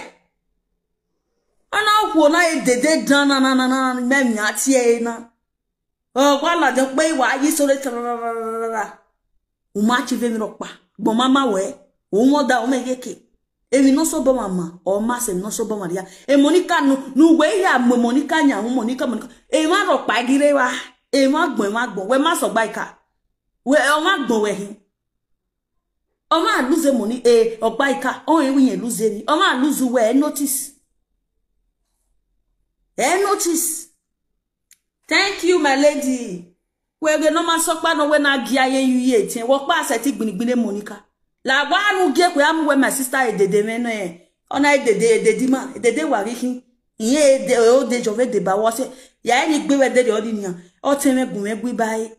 Ana, who, na, e, de, de, da, na, na, na, na, me, me, atie, na. Oh, wala, de, pe, wa, yi, so, le, tra, ra, ra, ra, ra, ra. Umachi, ve, mi, ro, pa. Gbo, mama, we. Umo, da, ume, yeke. Emi no so bo mama, o ma se no so bo Maria. E Monica no, no we ya mo Monica nya, mo Monica, Monica. E ma ro pa gire wa. E ma gbon, e ma gbon. We ma so gba ika. We o ma gbon we hin. O ma lose money, e o gba ika. O e wi yen lose ni. O ma lose we, e notice. E notice. Thank you, my lady. We ge no ma so pa no we na gi aye yu ye tin. Wo pa se ti gbinigbini Monica. La wa nu ge kwe amu we my sister e dede me no e. Ona e dede, e dede ma, e dede wa ri hin. Iye e de, o de jo ve de ba wo se. Ya e ni gbe we de de o di niyan. O te me gun me gbe bayi.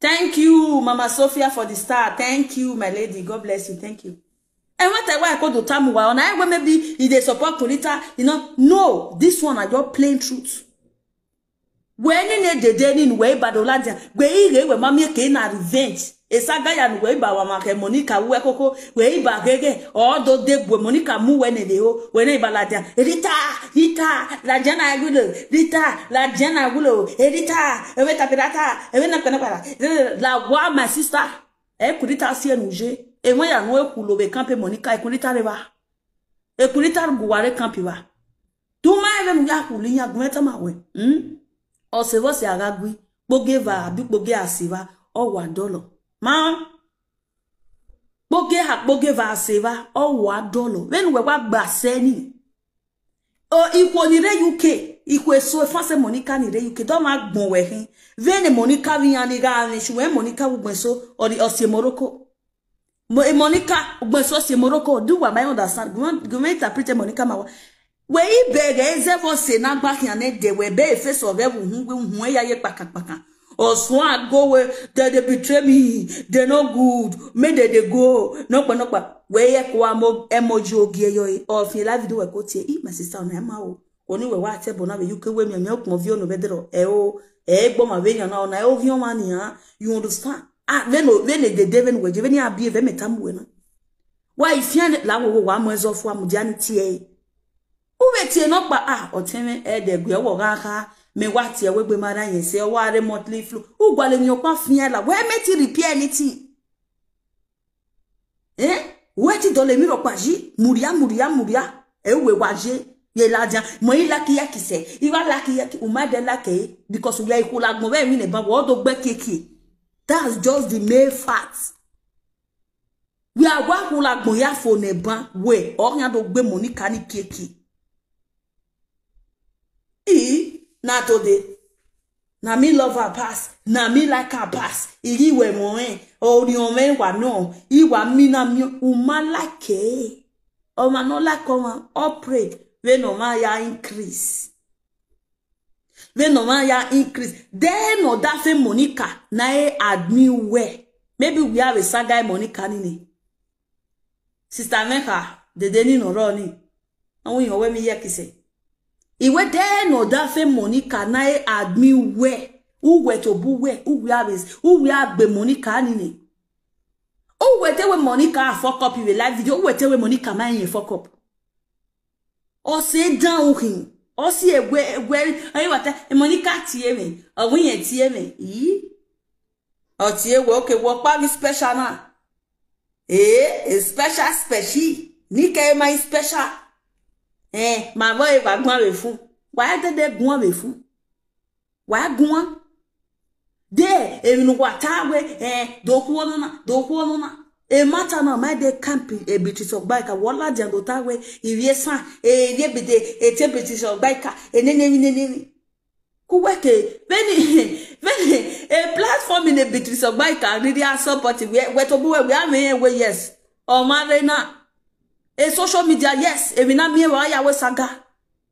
Thank you, Mama Sophia, for the star. Thank you, my lady. God bless you. Thank you. And what I, why I call the time wa, and I, well, maybe if they support Kunita, you know, no, this one I just plain truth. When in a day, then in way, but Oladia, where he, where mommy came na revenge. A saga and way, but Wamake Monica, where Coco, where he, but Gege, all those day, where Monica, mu when they, oh, when he, Baladia, Rita, Rita, Lajana Agulo, Rita, Lajana Agulo, Rita, Eveta Pirata, Evena Kanapara, La Wa, my sister, Ekurita Sienuje, Ewa, no, Kulo, Campe Monica, Ekurita River, Ekurita Guare Campiva. Tuma even ya kulinya gweta mawe. Hmm? Ose vose agagwi. Kpoge va, abi kpoge asiva. O wa dolo. Ma. Kpoge ha, kpoge va asiva. O wa dolo. When we wa gba seni. O, ikwo ni re U K. Ikwo eso fanse Monica ni re U K. Do ma gbon we hin. When Monica vi ani ga ani shu, when Monica u gbon so, or the Osie Morocco. Mo, e Monica, ugbe so si Morocco, do what I understand. Go on, go on, interpret Monica ma wa. We i beg, e ze vo se na gba kian e de we be e face of e wu hu, wu hu e ya ye kpaka kpaka. Or swan go we, they, they betray me, they no good, me they, they go, no pa, no pa. We ye ko amo, emoji ogi e yo e, or fi la video we ko tie, e, my sister, na ma o. Oni we wa te bona we U K we mi, mi o kon vi ono bedro, e o, e gbo ma ve yan na, ona e o vi o ma ni ya, you understand? Ah, veno, vene de de, vene weje, vene abi, vene tamu wena. Wa ifiane la wo wa mo ezo fu amudiani tie. Uwe tie no pa, ah, oteme e de gbe wo ga ka, me wa tie we gbe mara yen se wa re monthly flu. Ugwale mi o pa fian la, we me ti repair anything. Eh? We ti dole mi ro pa ji, muria, muria, muria. E we wa je, ye la dia, mo i la ki ya ki se, i wa la ki ya ki, uma de la ke, because we are equal like mo we mi ne ba wo do gbe keke. That's just the main fact. We are wa ku la gbon ya fo ne ban we, o yan do gbe Monica ni keke. I, na today. Na me love her pass. Na me like her pass. Igi we mo en. O ni o me wa no. I wa mi na mi. Uma like e. O ma no like o ma. O pray. We no ma ya increase. We no ma ya increase. Then no da fe Monica. Na e admin we. Maybe we have a saga Monica nini. Sister Meka, dede ni no ro ni. Awon eyan we mi ye kise. Iwe de no da fe Monica na e admin we. Uwe to bu we, uwe aves, uwe agbe Monica ni ni. Uwe te we Monica fuck up iwe live video, uwe te we Monica ma yen fuck up. O se dan uhin. O si egwe, egwe, ayi wa te, e Monica tie me, o yen tie me. Yi. O tie we, okay, wo pa gi special na. Eh, a special special. Ni ke ma special. Eh, ma vo e wa gbon we fun. Wa de de gbon we fun. Wa gbon. De, e mi nu wa ta we, eh, do ku onu na, do ku onu na. E mata na ma de camp e Beatrice Ogbaika, wo la de do ta we, ivi e san, e ivi e bide, e te Beatrice Ogbaika, e ne ne ne ne. Kuweke, veni, veni, a platform in a Beatrice Ogbaika, really a support, we, we to bu we, we are me, we yes. O ma re na. E social media, yes, e mi na mi wa ya we saga.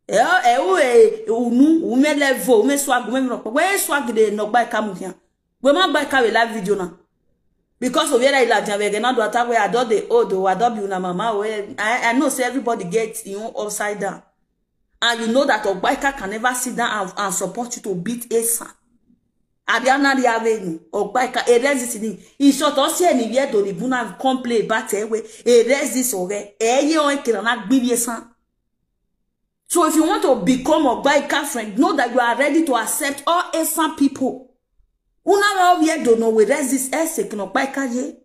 E o, e u e unu, u me level, u me swag, u me no. We swag de no gba ka mu hian. We ma gba ka we live video na. Because of where I la dia we na do attack we I don dey old o, I don be una mama o. Eh, I, I know say everybody get him own upside down. And you know that Ogbaika can never sit down and, and support you to beat Esan. Abi anari avenu, Ogbaika, erase this ni. In short, o si eni ye do ni buna come play about e we. Erase this ore. E ye o ekira na gbibi Esan. So if you want to become Ogbaika friend, know that you are ready to accept all Esan people. Una wa ye do no we resist Esek no Ogbaika ye.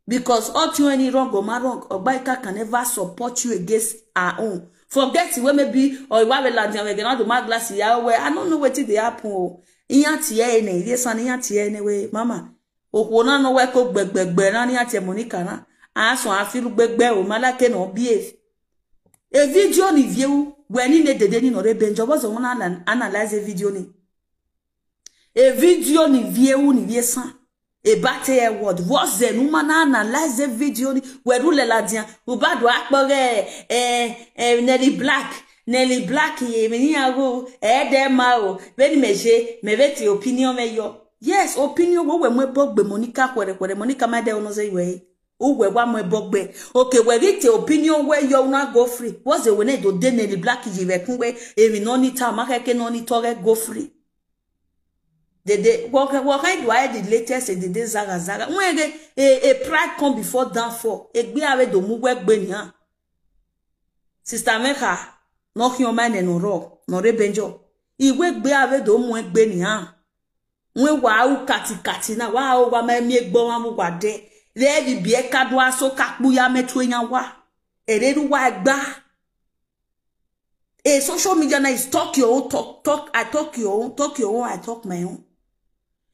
Because all thing any wrong or ma wrong, Ogbaika can never support you against her own. Forget wey maybe or iwa we la dia we gena do ma glass ya we. I don't know wetin dey happen o. Iyan ti e ne, ile san iyan ti e ne we, mama. Okwo na no we ko gbegbegbe na ni ati Monica na. A so a feel gbegbe o, ma like no behave. E video ni view, we ni ne dede ni no re benjo, bozo una ana-, analyze e video ni. E video ni view ni vie san. E ba te e word. Wo ze nu ma na analyze e video ni. We ru le la dia. U ba do akpo re, eh, eh, Nelly Black. Nelly Black ye mi ni ago. E de ma o. Be ni me je, me be ti opinion me yo. Yes, opinion wo we mo e bo gbe Monica kwere kwere. Monica ma de ono ze we. U we wa mo e bo gbe. Okay, we ri te opinion we yo una go free. Wo ze we ne do de Nelly Black ye we kun we. E mi no ni ta, ma ke ke no ni to re go free. They, they, what, what kind do I the latest in the day zaga zaga? When a, a, a pride come before downfall, a gbe awe do mu we gbe ni ha. Sister Meka, no ki o mane no ro, no re benjo. I we gbe awe do mu e gbe ni ha. When wa u kati kati na, wa o wa me mi egbo wa mu wa de. Le bi bi e ka do aso ka kpu ya me tu enya wa. E re ru wa gba. A social media now is talk your own talk, talk, I talk your own, talk your own, I talk my own.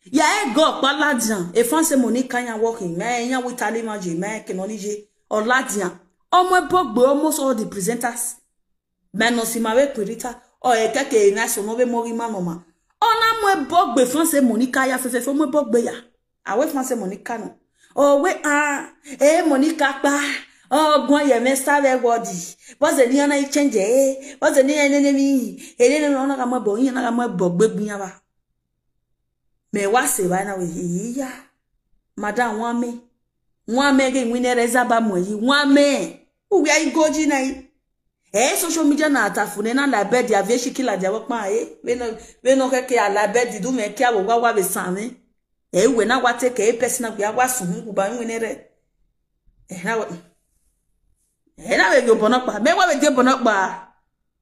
Ya e go pa ladian, e fan se Monica ya working, me ya with Alima je, me ke no ni je, or ladian. Omo e bogbe almost all the presenters. Me no si ma we kwirita, o e keke na so no we mori ma no ma. Ona mo e bogbe fan se Monica ya fefe, mo e bogbe ya. Awe fan se Monica no. O we a, e Monica pa. O gwan ye me sa we wodi. Boze ni ana i change e. Boze ni ene ne mi. Ene ne ona ka mo bo, ina ka mo bo gbe gbin aba. Me wa se ba na we ya. Madam wa me. Wa me ge wine reza ba mo yi. Wa me. U we ai goji na yi. Eh, social media na atafune na la bed ya veshi kila dia wa pa e. We no, we no ke ke a la bed du me ke a wa wa be same. Eh, we na wa te ke e personal ya wa su hu ba mi ne re. Eh, na wa. Eh, na we yo bono pa. Me wa we je bono pa.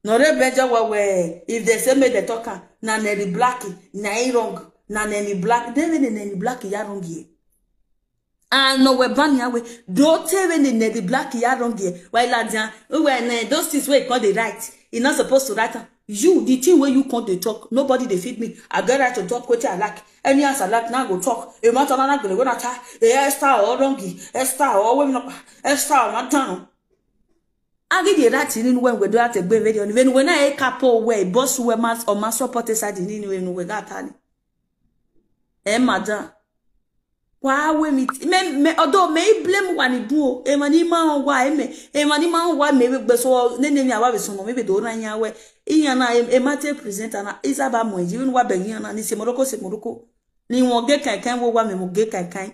No re bejo wa we. If they say me the talker, na Nelly Black, na e wrong, na Nelly Black. They we Nelly Black ya wrong ye. And no we ban ya we. Don't tell when the Nelly Black ya wrong here. Why la dia? We na those things we call the right. You're not supposed to write am. You, the thing where you come dey talk, nobody dey feed me. I get right to talk wetin I like. Any as I like, now go talk. E matter na go na ta. E Esther or wrong. Esther or we no. Esther or madam. I get the right in when we do that a very on. When we na e kapo we boss we mas or mas support side in when we got tani. Eh, madam. Wa we mi, me, me, although me blame wa ni du o, e ma ni ma wa e me, e ma ni ma wa me we gbe so ne ne ni awa we so no me be do na nya we. Iya na e, e ma te presenter na, is about mo ji wa be iya na ni se Morocco, se Morocco. Ni won ge kan kan wo wa me mo ge kan kan.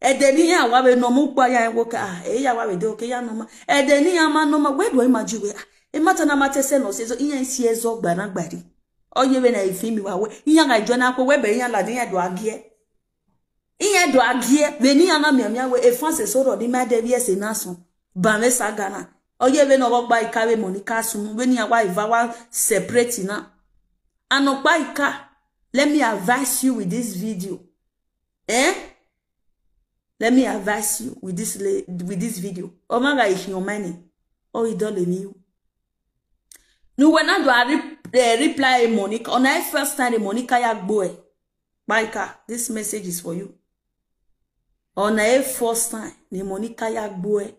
E de ni ya wa we no mu pa ya e wo ka, ah, e ya wa we do ke ya no ma. E de ni ya ma no ma, we do e ma ji we. Ah, e ma ta na ma te se no se so iya si e zo gba na gba ri. Oye we na e fi mi wa we. Iya ga jo na ko we be iya la de iya do agie. Iye do agie, we ni ana mi amia we e fanse so ro ni ma de bi ese na sun. Ba me sa gana. Oye we no go gba ika we Monica sun, we ni awa iva wa separate na. Ano gba ika, let me advise you with this video. Eh? Let me advise you with this la-, with this video. O ma ga ihi o mani. O idole mi u. Nu we na do a re-, eh, reply Monica. Ona e first time Monica ya gbo e. Baika, this message is for you. Ona e first time ni Monica ya gbo e.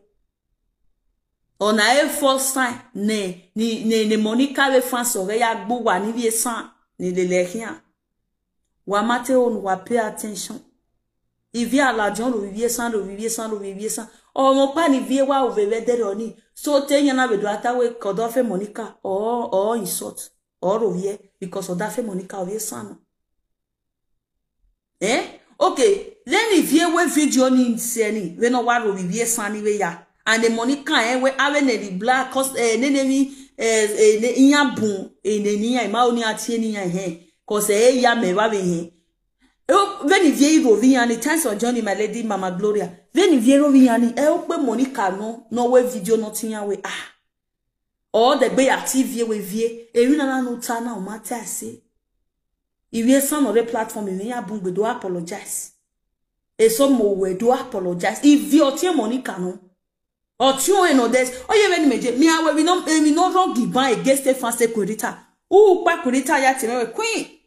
Ona e first time ni, ni, ni, ni Monica we fan so re ya gbo wa ni vie san ni le le hian. Wa mate onu wa pay attention. Ivi ala jon lo vivie san, lo vivie san, lo vivie san. Ọmọ pa ni vie wa ove ve dere oni. So te yana ve do ata we kodo fe Monica or, or insult or rovie because of that fe Monica ovie sano. Eh? Okay. Then if you we video ni seni, we no wa rovie sani we ya. And the Monica eh we ave ne the black cause eh ne ne mi eh eh ne iya bun eh ne ni ya ma oni ati ni ya eh. Cause eh ya me wa ve eh. Veni vie rovie yani, thanks for joining my lady Mama Gloria. Veni vie rovie yani, e o pe Monica no, no we video no tinya we ah. Or the gbe ya ti vie we vie, e ri na na no ta na o ma ta se. If you son of the platform, if you bungbe, do apologize. E so mo we do apologize. If you tie Monica no, or tie no this, oh yeah, veni meje, me I will no, we no wrong the ban against the fancy Kurita. Who pa Kurita ya ti me we queen.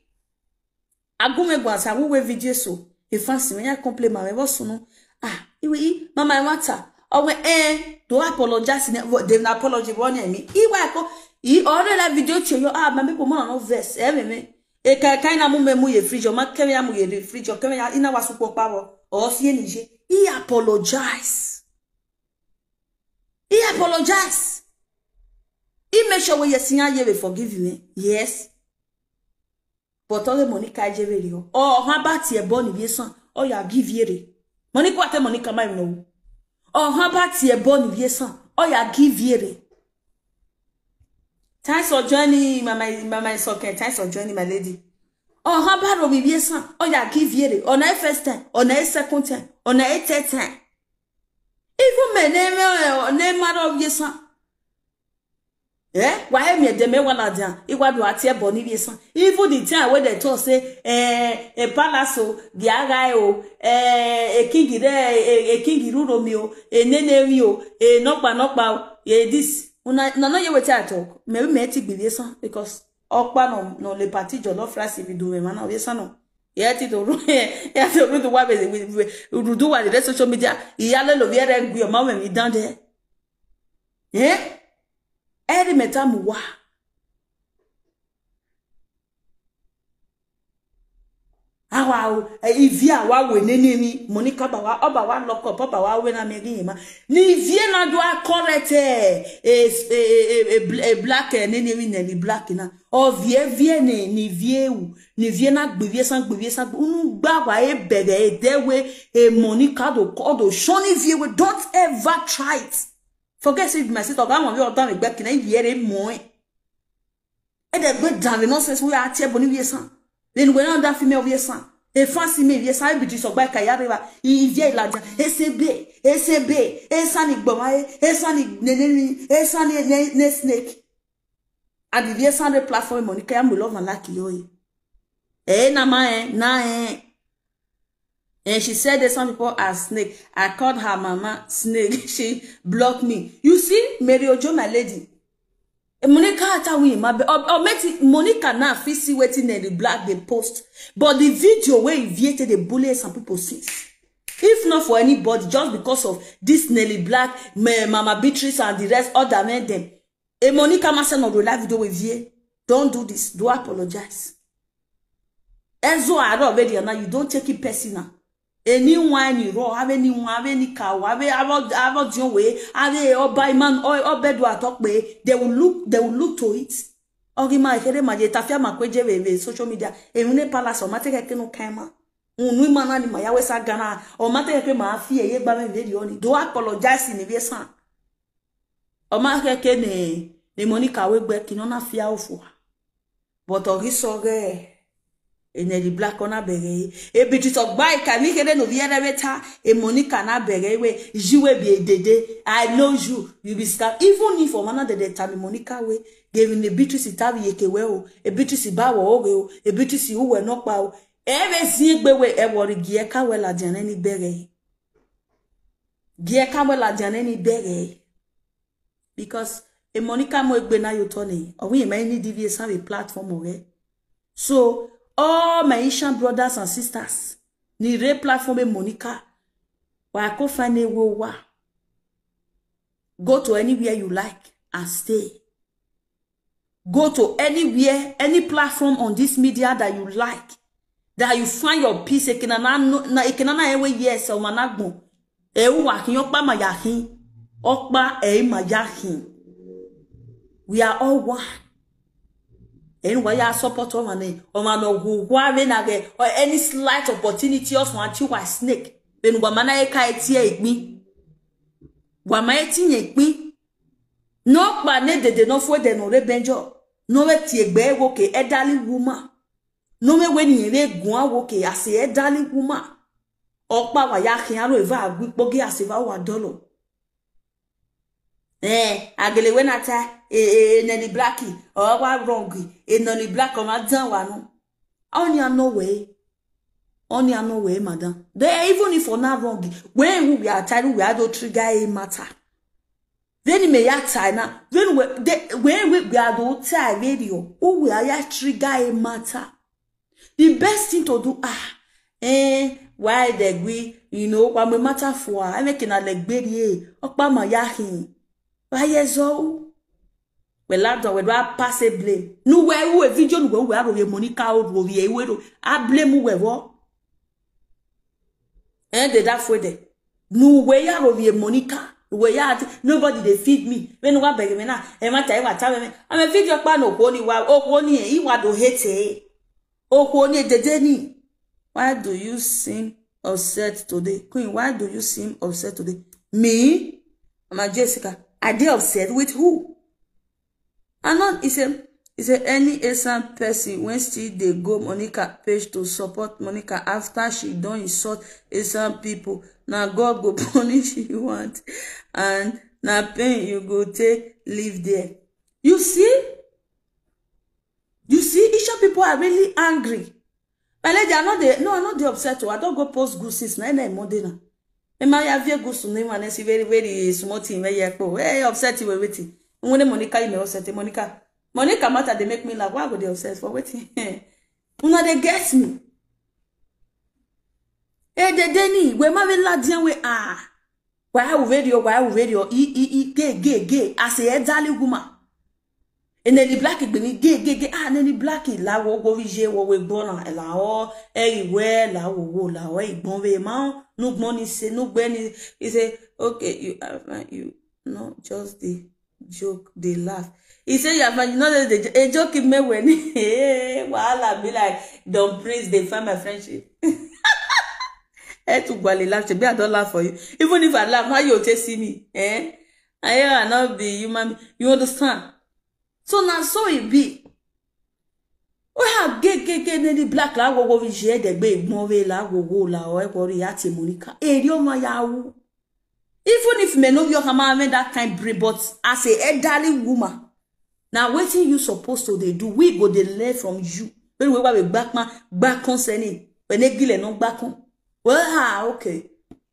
Agume gwa sa we video so. E fancy me ya complain ma me bo sunu. Ah, iwe i mama I want her. Oh we eh do apologize ne they na apology one me. Iwe ko I order that video to you ah my people mo no verse. Eh me me. E ka ka na mu me mu ye fridge ma ke ya mu ye fridge ke ya ina wa supo pa wo. O si e ni je. I apologize. I apologize. I make sure we yes ya ye forgive me. Yes. But all the Monica jeveli o. Oh, how about ye born in son? Oh, ya give ye re. Monica, what Monica my no. Oh, how about ye born in son? Oh, ya give ye re. Thanks for joining, my my my my socket. Thanks for joining, my lady. Oh, how about Romi Biesan? Oh, ya give ye re. On a first time, on a second time, on a third time. Even me name name matter of Biesan. Eh? Why me de me wala dia? Iwa do atie boni Biesan. Even the time where they talk say eh a palace o, the agai o, eh a king there, a king ruromi o, a nene o, a nokpa nokpa o, a this. Una no no ye wetin I talk. Maybe me ti gbe Biesan because okpa no no le party jollof rice if you do me man na Biesan no. Ye ti to ru ye to ru to wa be we ru do wa the social media. Iya le lo bi ere gbe o ma we mi dan de. Eh? Eri meta mu wa. Awa o, eh, ivi awa we nene ni Monica ba wa oba wa lock up oba wa we na me gi ma ni vie na do a correct eh eh eh, eh, eh, bl- eh, black eh, nene ni nene black na o vie vie ni ni vie u ni vie na gbe vie san gbe vie san unu gba wa e bere e de we e Monica do ko do shoni vie we don't ever try it. Forget say my sister ga mo vi odan egbe kina yere mo e. E de gbe dan le nonsense we a tie boni vie san. Then we na da fi me vie san. E fancy me vie san e bi so gba ka yare ba. I vie la dia. E se be, e se be, e san ni gbo ma e, e san ni nene ni, e san ni ne, ne snake. And the vie san the platform Monica ya mo love and like yo e. Eh na ma eh, na eh. And she said that some people are snake. I called her mama snake. She blocked me. You see, Mary Ojo, my lady. E Monica Atawi, my be- or, or make it- Monica now fit see wetin Nelly Black dey post. But the video where he viete dey bully some people since. If not for anybody, just because of this Nelly Black, me, Mama Beatrice and the rest, other men them. E Monica Marcel no do live video with you. Don't do this. Do apologize. Ezo aro already now you don't take it personal. Anyone you raw, have anyone, have any cow, have a about about your way, have a or by man or or bed what talk way. They will look, they will look to it. Ogi ma here ma je tafia ma kweje we we social media. E une palace o ma take ke no kaima. Unu ma na ni ma ya we sa Ghana. O ma take ke ma fi e ye gba me very oni. Do apologize ni we san. O ma ke ke ni ni Monica we gbe kino na fia ofu. But ogi so ge e Nelly Black ona bere e biti to gba ka mi kede no viere beta e Monica na bere we ji we bi e dede. I know you, you be scam. Even if o mana dede tami Monica we giving the Beatrice tabi yeke we o e Beatrice ba wo oge o e Beatrice uwe no pa o e be si gbe we e wori gi e ka we la jane ni bere. Gi e ka we la jane ni bere. Because e Monica mo egbe na yo tone. Owi e ma ni D V S have a platform oge. So all my Asian brothers and sisters, ni re platform e Monica. Wa ko find a wo wa. Go to anywhere you like and stay. Go to anywhere, any platform on this media that you like, that you find your peace. Ekena na no- na ekena na ewe yes or managbon. E u wa khin, okpa ma ya khin. Okpa e ma ya khin. We are all one. Enu wa ya support o mane. O mane gu wa we na ge. Or any slight opportunity, also anti wa snake. Benu wa mana e ka e tie igbin. Wa ma e ti yen igbin. No pa ne dede no fu de no re benjo. No we ti egbe wo ke elderly woman. No we we ni re gun awo ke as a elderly woman. Okpa wa ya khin aro eva gbi poge as eva wa dolo. Eh, agele we na ta, e, e, e, Nelly Black, o wa wrong, e Nelly Black o ma dan wa no. Only I know way. Only I know way, madam. They, even if we're not wrong, when we are tired, we are to trigger a matter. Then me ya tie na. When we, they, when we, we are to tie video, who we are ya trigger a matter. The best thing to do, ah, eh, why the we, you know, what we matter for, I make an alegberie, okpa ma ya hin. Why yes, oh? We laugh down, we do a pass a blame. No, where we video, no, where we are, Monica, or we, I blame who we were. Eh, they that for there. No, where you are, Monica, where you are, nobody they feed me. When we beg me now, and my time, I tell me, I'm a video pan of holy, oh, holy, he what do hate, eh? Oh, holy, the day. Why do you seem upset today? Queen, why do you seem upset today? Me? I'm a Jessica. Are they upset with who? And not, he said, he said, any innocent person when still they go Monica page to support Monica after she don't insult innocent people. Now God go punish you want. And now pain you go take live there. You see? You see, Isha people are really angry. My lady, I know they, no, I know they upset too. I don't go post good since nine, nine Monday now. Emma, you have good to name and see very, very small thing where you go. Hey, upset you with it. When Monica, you may upset Monica. Monica matter, they make me laugh. Why would they upset for waiting? Una they guess me. Hey, they, they need. Where my lady, we are. Why are we radio? Why are we radio? E, e, e, gay, gay, gay. As a elderly woman. Eneli Black gbe ni gay, gay, gay. Ah, Eneli Black la wo wo vije wo we gbona la o. Eri we la wo wo la o. E gbon we ma. No gbon ni se, no gbe ni. He say, okay, you are fine. You no just the joke, they laugh. He say, you are fine. You know that the, a joke in me when, hey, wahala be like, don't praise, they find my friendship. Eh, to Gwale laugh, maybe I don't laugh for you. Even if I laugh, how you take see me? Eh? I hear I not be human. You understand? So now, so it be. We have gay, gay, gay, Eneli Black la wo wo vije de gbe gbon we la wo wo la o e wo ri ati Monica. Eri o ma ya wu. Even if me no your hama have that kind brain, but as a elderly woman, now waiting you supposed to they do, we go they learn from you. When we were back man, back concerning, when they gile no back on. Well, ah, okay.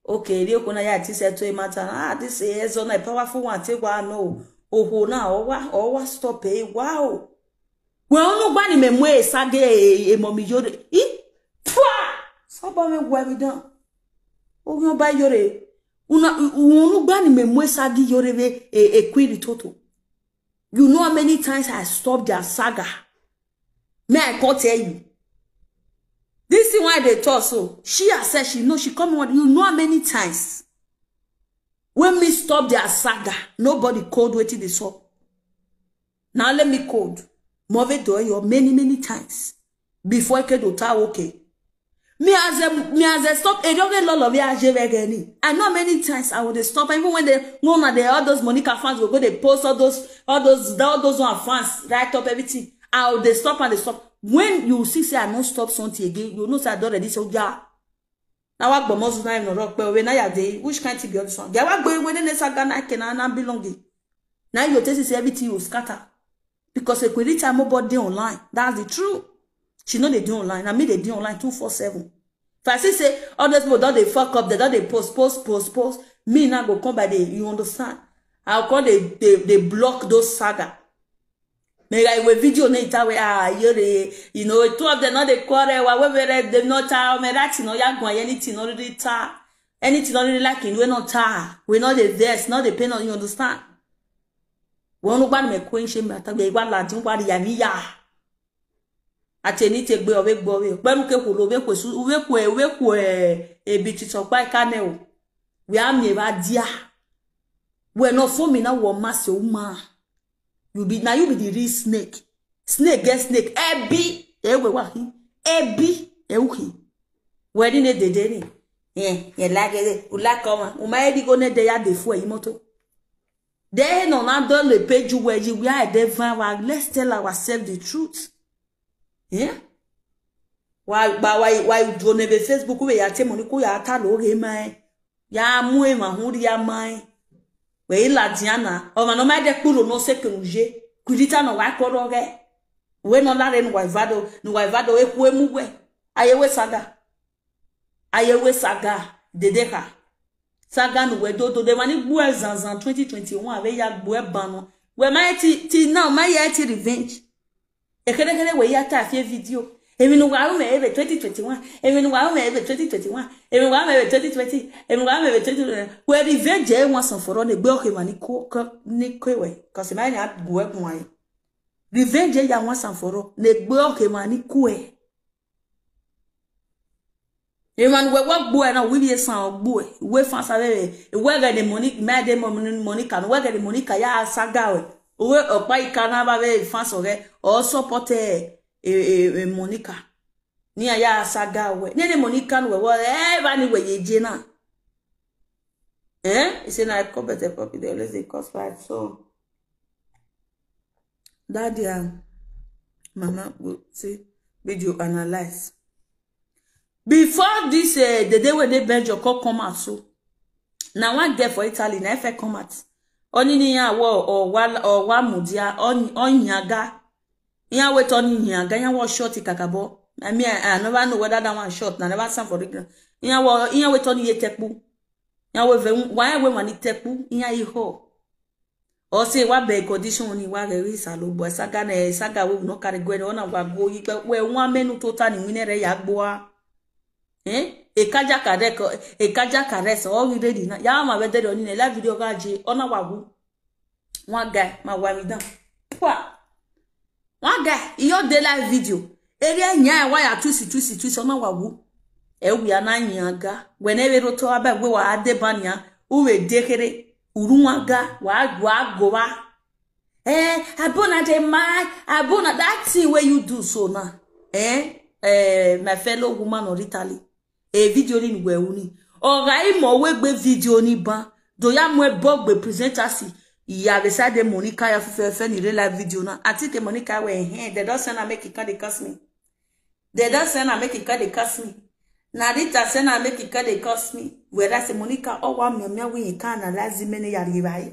Okay, the okona ya ti say to a matter. Ah, this is on a powerful one. Take one no. Oh, oh, now, oh, what, oh, what, stop, eh? Wow. We onu gba ni me mu e sage e, e mo mi yore. I? Pwa! Saba me gwa mi dan. O yo ba yore. Una, onu gba ni me mu e sage yore we e, e queen toto. You know how many times I stopped their saga? May I can't tell you. This is why they talk so. She has said she know she come on. You know how many times when me stop their saga, nobody called waiting the so. Now let me code. Move it to you many, many times. Before I can do ta okay. Me as a me as a stop a young lot of ya jevegeni. I know many times I would stop. Even when they no na they all those Monica fans will go, they post all those all those all those one fans, write up everything. I would they stop and they stop. When you see say I don't stop something again, you know say I don't ready so yeah. Now I go most time no rock but when I are day, which kind to be on this one? Yeah, I go when they say Ghana can and belonging. Now you taste is everything you scatter. Because if we reach time nobody online. That's the truth. She know they do online. I mean they do online two four seven. If I see say all those people don't they fuck up, they don't they post, post, post, post. Me now go come by the you understand. I'll call they they, they block those saga. Me like we video na ita we ah you the you know two of them not they quarrel wa we we they not tell me that you know ya go anything not really ta anything not really like in we not ta we not the vex not the pain you understand. Wonu gba me ko nse me atagbe wa la din wa ri ya ni ya. Ate ni te gbe owe gbo we. Pe mu ke ko lo we ko su we ko we ko e bi ti so pa ka ne o. We are me va dia. We no for me na wo mase uma. You be, now you be the real snake. Snake get snake. Ebi, ewe wahi. Ebi, euhi. Where in the day? Eh, you like it, you like come. Uma edi go ne de ya de fu e moto. They no na do le peju where you, we are the van. Let's tell ourselves the truth. Yeah? Why, why, why, why you do nebe Facebook we ya te money ku ya ta lo ge mai? Ya mu e ma hu ya mai. We ila diana. O ma no ma de kuro no se ke uje. Kudita no wa ko ro ge. We no la re no wa vado, no wa vado e ku e mu we. Aye we saga. Aye we saga. Dede ka. Saga no we do do de mani gbu e zan zan twenty twenty-one we ya gbu e ban no. We ma ti, ti now ma ya ti revenge. Ekedekede we ya ta fie video. Emi no wa me ebe twenty twenty-one. Emi no wa me ebe twenty twenty-one. Emi wa me ebe twenty twenty. Emi wa me ebe twenty twenty. We revenge e once and for all ne gbe oke mani ko, ko, ni ko we. 'Cause ma ya gbu e gun aye. Revenge ya once and for all ne gbe oke mani ko e. Eman we wa gbu e na we bi e san gbu e. We fan sa we, we get the money, ma de mo-, money can, we get the money can ya saga we. We opa ikana ba we fan so ge, o support e, e, e, e Monica. Ni ya saga we. Ni ne Monica we, we, e ba ni we ye je na. Eh? He say na I come better pop, they always dey cause fight. So that their mama go see video analyze. Before this, eh, the day when they bench your call come out, so now one girl for Italy, na if I come out. Only ni ya wo or wa, or wa mudia, on, on yaga. Ya wait on yaga, ya was short kakabo. I mean, I, I never know whether that one short, I never sound for the ground. Ya wo, ya wait on ye tekpu. Ya we ve, why we mani tekpu, ya iho. O se wa be condition ni wa ge ri sa lo bo saga na, saga we no carry gwe, ona wa go yi pe we wa menu tota ni wine re ya gbo a. Eh? E kaja kare ko, e kaja kare so o ri ready na. Ya ma we de ni ne la video ga je, ona wa wu. One guy ma wa mi dan. Pwa. One guy, iyo de live video. Area nya wa ya twist, twist, twist, ona wa wu. E wi ana nya ga. Whenever ro to aba we wa ade banya, u we dekere, uru wa ga, wa, wa go wa. Eh, abona de mai, abona that thing where you do so now. Eh, eh, my fellow woman of Italy. E video ni we uni. Oga imo we gbe video ni ban. Do ya mo e bo gbe presenter si. Ya beside Monica ya fufe fe ni real live video na. I think Monica we, eh, they don't send her make it come dey curse me. They don't send her make it come dey curse me. Na Rita send her make it come dey curse me. Whereas Monica, oh, wa mi, mi, we can analyze many ya ribai.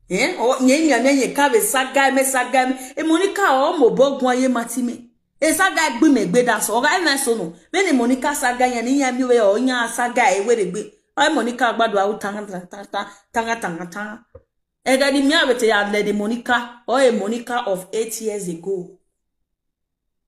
Eh? O, nye, nye, nye, nye, ka be saga me, saga me. E Monica, o mo bo gun aye mati me. E saga gbe me gbe da so. Oga e na so no. Me ni Monica saga ya ni ya mi we o nya saga e we de gbe. Ai Monica gbadu awu tanga, tanga, tanga, tanga, tanga. E ga ni mi awete ya le di Monica. O e Monica of eight years ago.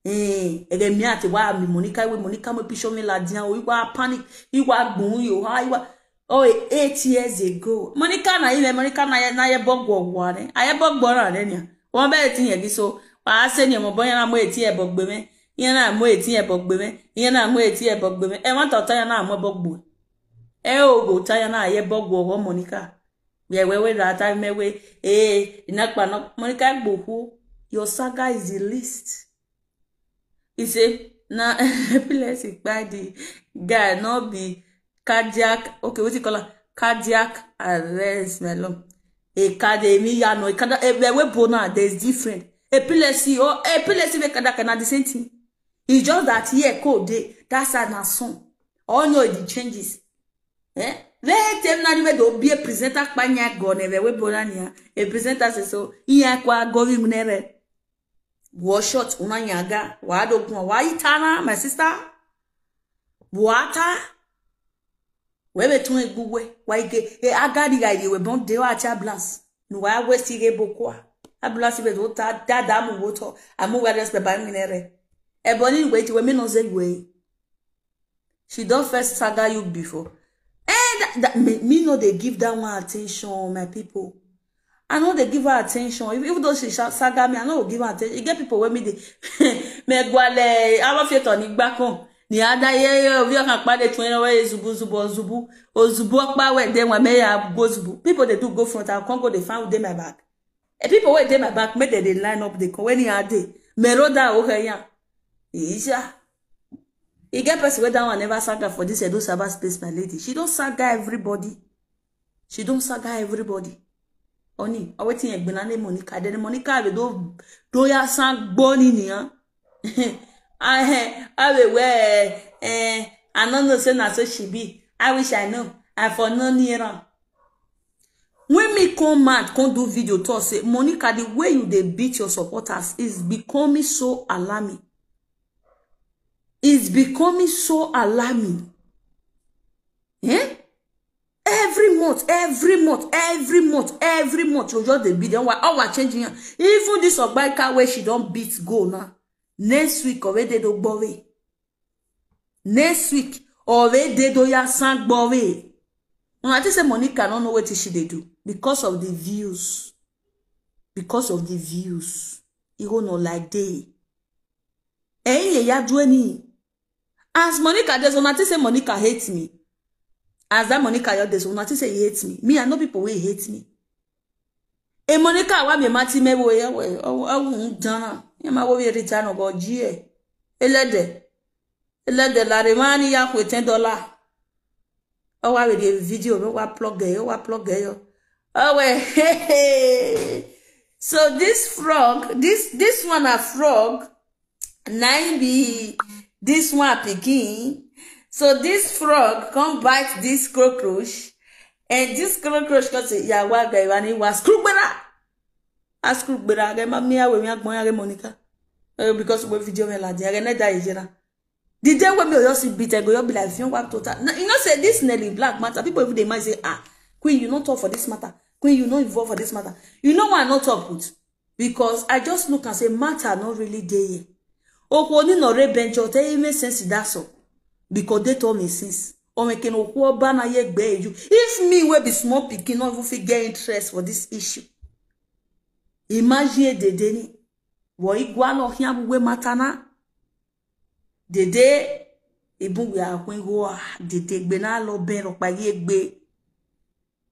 Eh, ege mi ati wa mi Monica, we Monica mo pisho mi la dia o, iwa panic, iwa gbun yo, ha, iwa. Oh, eight years ago. Monica na iwe, Monica na ye, na ye bogwo wa ne. Aye bogwo na ne ni. Won be ti ye gi so. Wa se ni mo boyan na mo eti e bogbe me. Iye na mo eti e bogbe me. Iye na mo eti e bogbe me. E won to ta ya na mo bogbo. E o go ta ya na ye bogwo wo Monica. Yeah, we, we, that time, me, we, eh, inakpa no, Monica Gboku, your saga is the least. He say, na epilepsy by the guy, no be cardiac, okay, what you call it? Cardiac arrest, my love. A cardiac, me, ya no, a cardiac, eh, we, we, bona, there's different. Epilepsy, oh, epilepsy, we cardiac, na the same thing. It's just that here, code, dey, that's how na song. All know the changes. Eh? Let them not even do be a presenter, kpanya, gone, we, we, bona, nia. A presenter say so, iya, kwa, go, we, nere. Go short, una, nyaga, wa, do, kwa, wa, itana, my sister. Buata. We, we, tun, egbu, we, wa, ike, e, agadi, ga, ide, we, bon, de, wa, cha, blast. No, wa, we, si, ge, bokwa. A, blast, we, do, ta, da, da, mu, wo, to. Amu, we, respect, ba, mi, nere. E, boni, we, ti, we, me, no, ze, we. She don first saga you before. Eh, that, that, me, me no dey give that one attention, my people. I no dey give her attention. If, even though she sha-, saga me, I no go give her attention. You get people wey me dey, me gwale, I wan fit on it back on. Ni ada ye ye ovi okan pa de twen we zubu zubu zubu. O zubu opa we de wa me ya go zubu. People dey do go front, I can't go dey find dey my back. E people wey dey my back, make dem dey line up, dey come. When e dey, Meroda o he ya. Isha. E get person wey that one never saga for this Edo Saba space, my lady. She don saga everybody. She don saga everybody. Oni, o wetin e gbina ne Monica. Then Monica be do do ya san gboni ni ya. I I be where eh I no know say na so she be. I wish I know. I for no near am. When me come out, come do video talk say, Monica, the way you dey beat your supporters is becoming so alarming. It's becoming so alarming. Eh? Every month, every month, every month, every month, you just dey beat them. Why? All are changing. Even this Ogbaika where she don beat go now. Next week, already do gbore. Next week, already do ya san gbore. Una think say Monica no know wetin she dey do because of the views. Because of the views. E go no like day. Eh, ye ya do any. As Monica dey, una think say Monica hates me. As that Monica you dey, una think say he hates me. Me, I know people wey hate me. E Monica wa me mati me wo ye we. O o dana. Ye ma wo we return go jie. Elede. Elede la re mani ya kwe ten dollar. O wa we the video, o wa plug e, o wa plug e yo. Oh well. So this frog, this this one a frog, na im be this one pikin. So this frog come bite this cockroach, and this cockroach come say, "Ya wa ga iwa ni wa skrugbera." A skrugbera ga ma mi awe mi agbon ya ga Monica. Eh, because we video me la di ga ne da ijera. The day when me just see beat, I go just be like, "If you want total." Now, you know say this Nelly Black matter, people even dey mind say, "Ah, Queen, you no talk for this matter. Queen, you no involve for this matter." You know why I no talk with? Because I just look and say matter no really dey here. Okwo ni no re benjo te e make sense that so. Because they told me since. O me ken okwo ba na ye gbe you. If me wey be small pikin no even fit get interest for this issue. Imagine dede ni. Wo igwa no hiam we matter na. Dede, ibun we akun go a, dede gbe na lo ben ro pa ye gbe.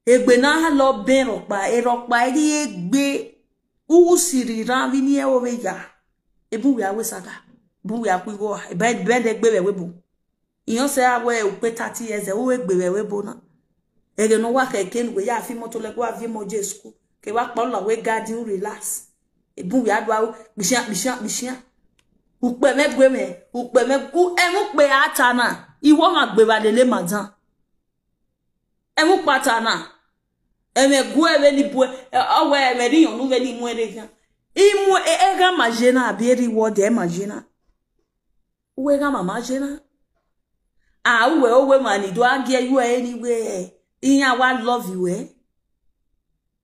Egbe na lo ben ro pa, e ro pa ye gbe. U siri ran vi ni e o ve ya. Ibun we awe saga. Ibun we akun go a, e ben ben de gbe we we bo. Iyan se awe u pe thirty years e o we gbe we we bo na. Ege no wa ke ken we ya fi moto le go a vi mo je school. Ke wa pa la we garden relax. Ibun we adwa u bishan bishan bishan. U pe me gbe me, u pe me u e mu pe ata na. Iwo ma gbe ba lele madan. E mu pata na. E me gu e we ni bu e, o we e me ri yon nu we ni mu e re kan. I mu e e ga ma je na abi e ri wo de ma je na. Uwe ga mama je na. Ah, uwe uwe mani do agi e you anywhere. Iya wa love you eh.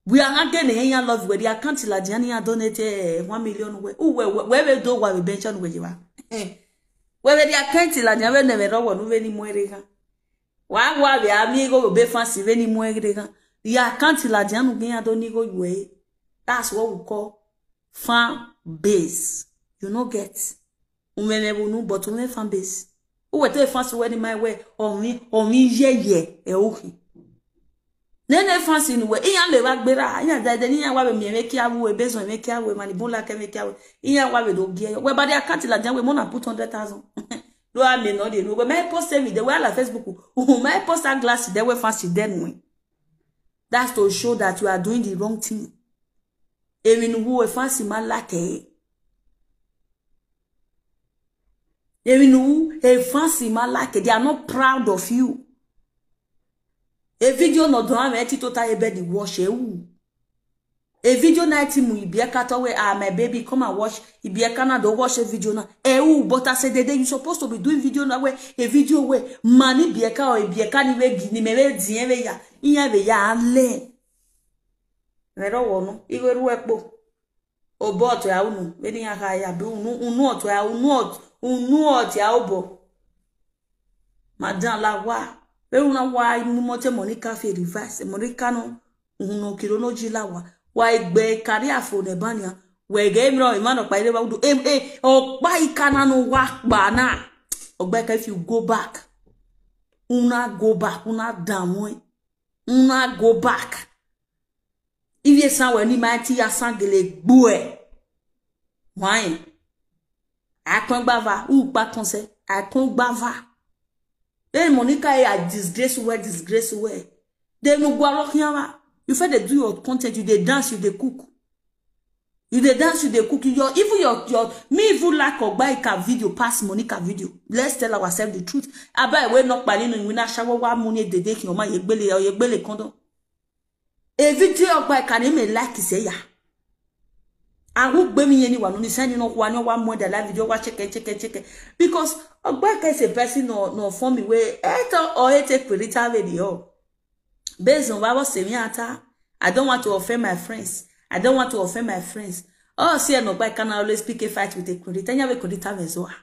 We are not getting iya love you. The account la jani ya donate eh, one million we. Uwe we we do wa we bench on we wa. We we the account la jani we never ro wo nu we ni mo ere ga. Wa wa we amigo we be fancy we ni mo ere ga. The account la jani ge ya do ni go you eh. That's what we call fan base. You no get. Umeme bunu but ume fan base. Uwe te fan si weni my way. Omi omi ye ye e ohi. Nene fan si nuwe. Iya le wa gbera. Iya da de ni iya wa be mi me ki awu e bezo me ki awu e mani bun la ke me ki awu. Iya wa be do gi e. We ba de account la jan we mo na put hundred thousand. Do a me no de no we me post every day we ala Facebook. U me post a glass de we fan si de nu. That's to show that you are doing the wrong thing. Emi nu wu e fancy ma like. Emi nu wu e fancy ma like. They are not proud of you. A video no do am eti tota e be the wash e wu. A video na eti mu ibi e ka to we ah my baby come and watch ibi e ka na do watch a video na. E wu but I say the day you supposed to be doing video na we a video we mani ibi e ka o ibi e ka ni we gi ni me we di e we ya. Iya we ya le. Mero wono, iwe ruwe po. Obo oto ya unu, we ni ya ka ya bi unu, unu oto ya, unu oto, unu oto ya obo. Madam la wa, we una wa inu mo te Monica fe reverse, Monica no, unu kiro no ji la wa. Wa egbe kari afo ne banya, we ge mi ro imano pa ile wa udu, em, eh, o pa ikana no wa pa na. Ogbaika, if you go back, una go back, una down, una go back. If you somewhere ni mighty ya sangele gbue. Why? I can't bava. Who back can say? I can't bava. Then Monica, I disgrace where, disgrace where. They no go look here. You feel they do your content, you they dance, you they cook. You they dance, you they cook. Your, even your, your, me even like Ogbaika video pass Monica video. Let's tell ourselves the truth. Abai we no pali no wina shawo wa muni dede ki oma yegbele, yegbele kondo. A video Ogbaika ni me like say ya. I will be me anyone on the send no one, no one more the live video, watch check, check, check. Because Ogbaika is a person no, no for me way. Eto or ete creator video. Based on what was saying, I don't want to offend my friends. I don't want to offend my friends. Oh, see, no, Ogbaika can always pick a fight with a creator. Tanya we creator vezoa.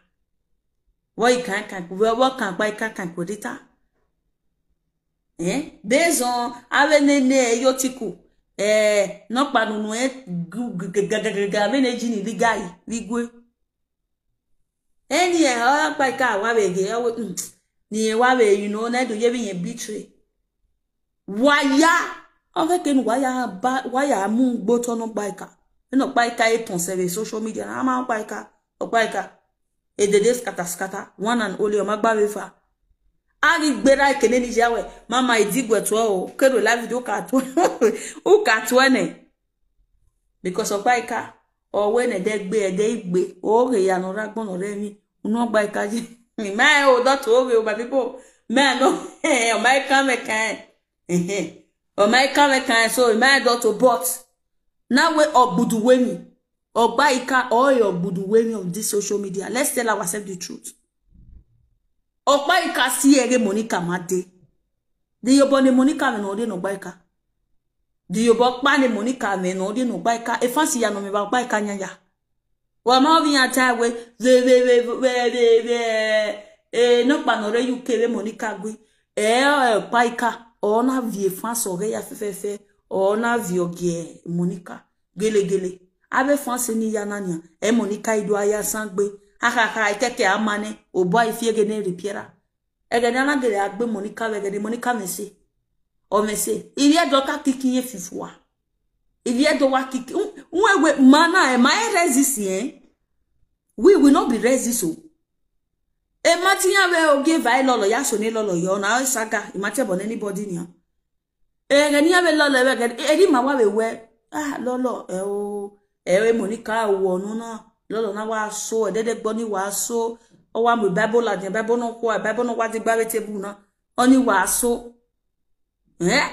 What you can, can, what can Ogbaika can creator? Eh? Based on ave nene yotiku. Eh, no panunu eh, ave ne jini ligai, ligwe. Any eh, Ogbaika wa we ge, wa we, mm, ni wa we, you know, na do yebi yen betray. Waya, ove ken waya ba, waya mu gbo to no Ogbaika. No Ogbaika e ton se social media, na ma Ogbaika, Ogbaika. E dede scatter, scatter, one and only, o ma gba we fa. Ari gbera ekene ni jawe, mama idigwe to o, kedo live video ka to, u ka to ne. Because Ogbaika, o we ne de gbe, e de igbe, o re ya no ra gbon re mi, no Ogbaika je. Mi ma e o do to o we o, my people. Me no, o ma e kan me kan. Eh, eh. O ma e kan me kan, so ma e do to, but. Na we ogbudu we mi. Ogbaika, o ye ogbudu we mi of this social media. Let's tell ourselves the truth. Ogbaika si ege Monica made. Di yobo ne Monica me no de no Ogbaika. Di yobo pa ne Monica me no de no Ogbaika. E fancy ya no me ba Ogbaika nya ya. Wa ma vi ya ta we, ve, ve, ve, ve, ve, ve, eh, no pa no re U K we Monica gwi. Eh, eh, Ogbaika, o na vi e fancy o ge ya fe, fe, fe. O na vi o ge Monica. Gele, gele. Ave fancy ni ya na nya. E Monica ido aya sangbe. Ha, ha, ha, e keke amane. O boy fi ege ne ripiera. Ege ne ana gele agbe Monica we, ege ne Monica me se. O me se. Ivi e do ka kiki ye fifua. Ivi e do wa kiki. Un, un ewe mana e, ma e resist, eh? We will not be resist o. E ma ti ya we o ge va e lolo, ya so ne lolo yo. Na saga, e ma ti e bo ne anybody ni ya. E, ege ni ya we lolo, e, ege, e, ri ma wa we we. Ah, lolo, e o. E we Monica wo no na. Lolo na wa so, e dede gbo ni wa so. O wa mu Bible la, Bible no ko, Bible no wa di gba we tebu na. O ni wa so. Eh?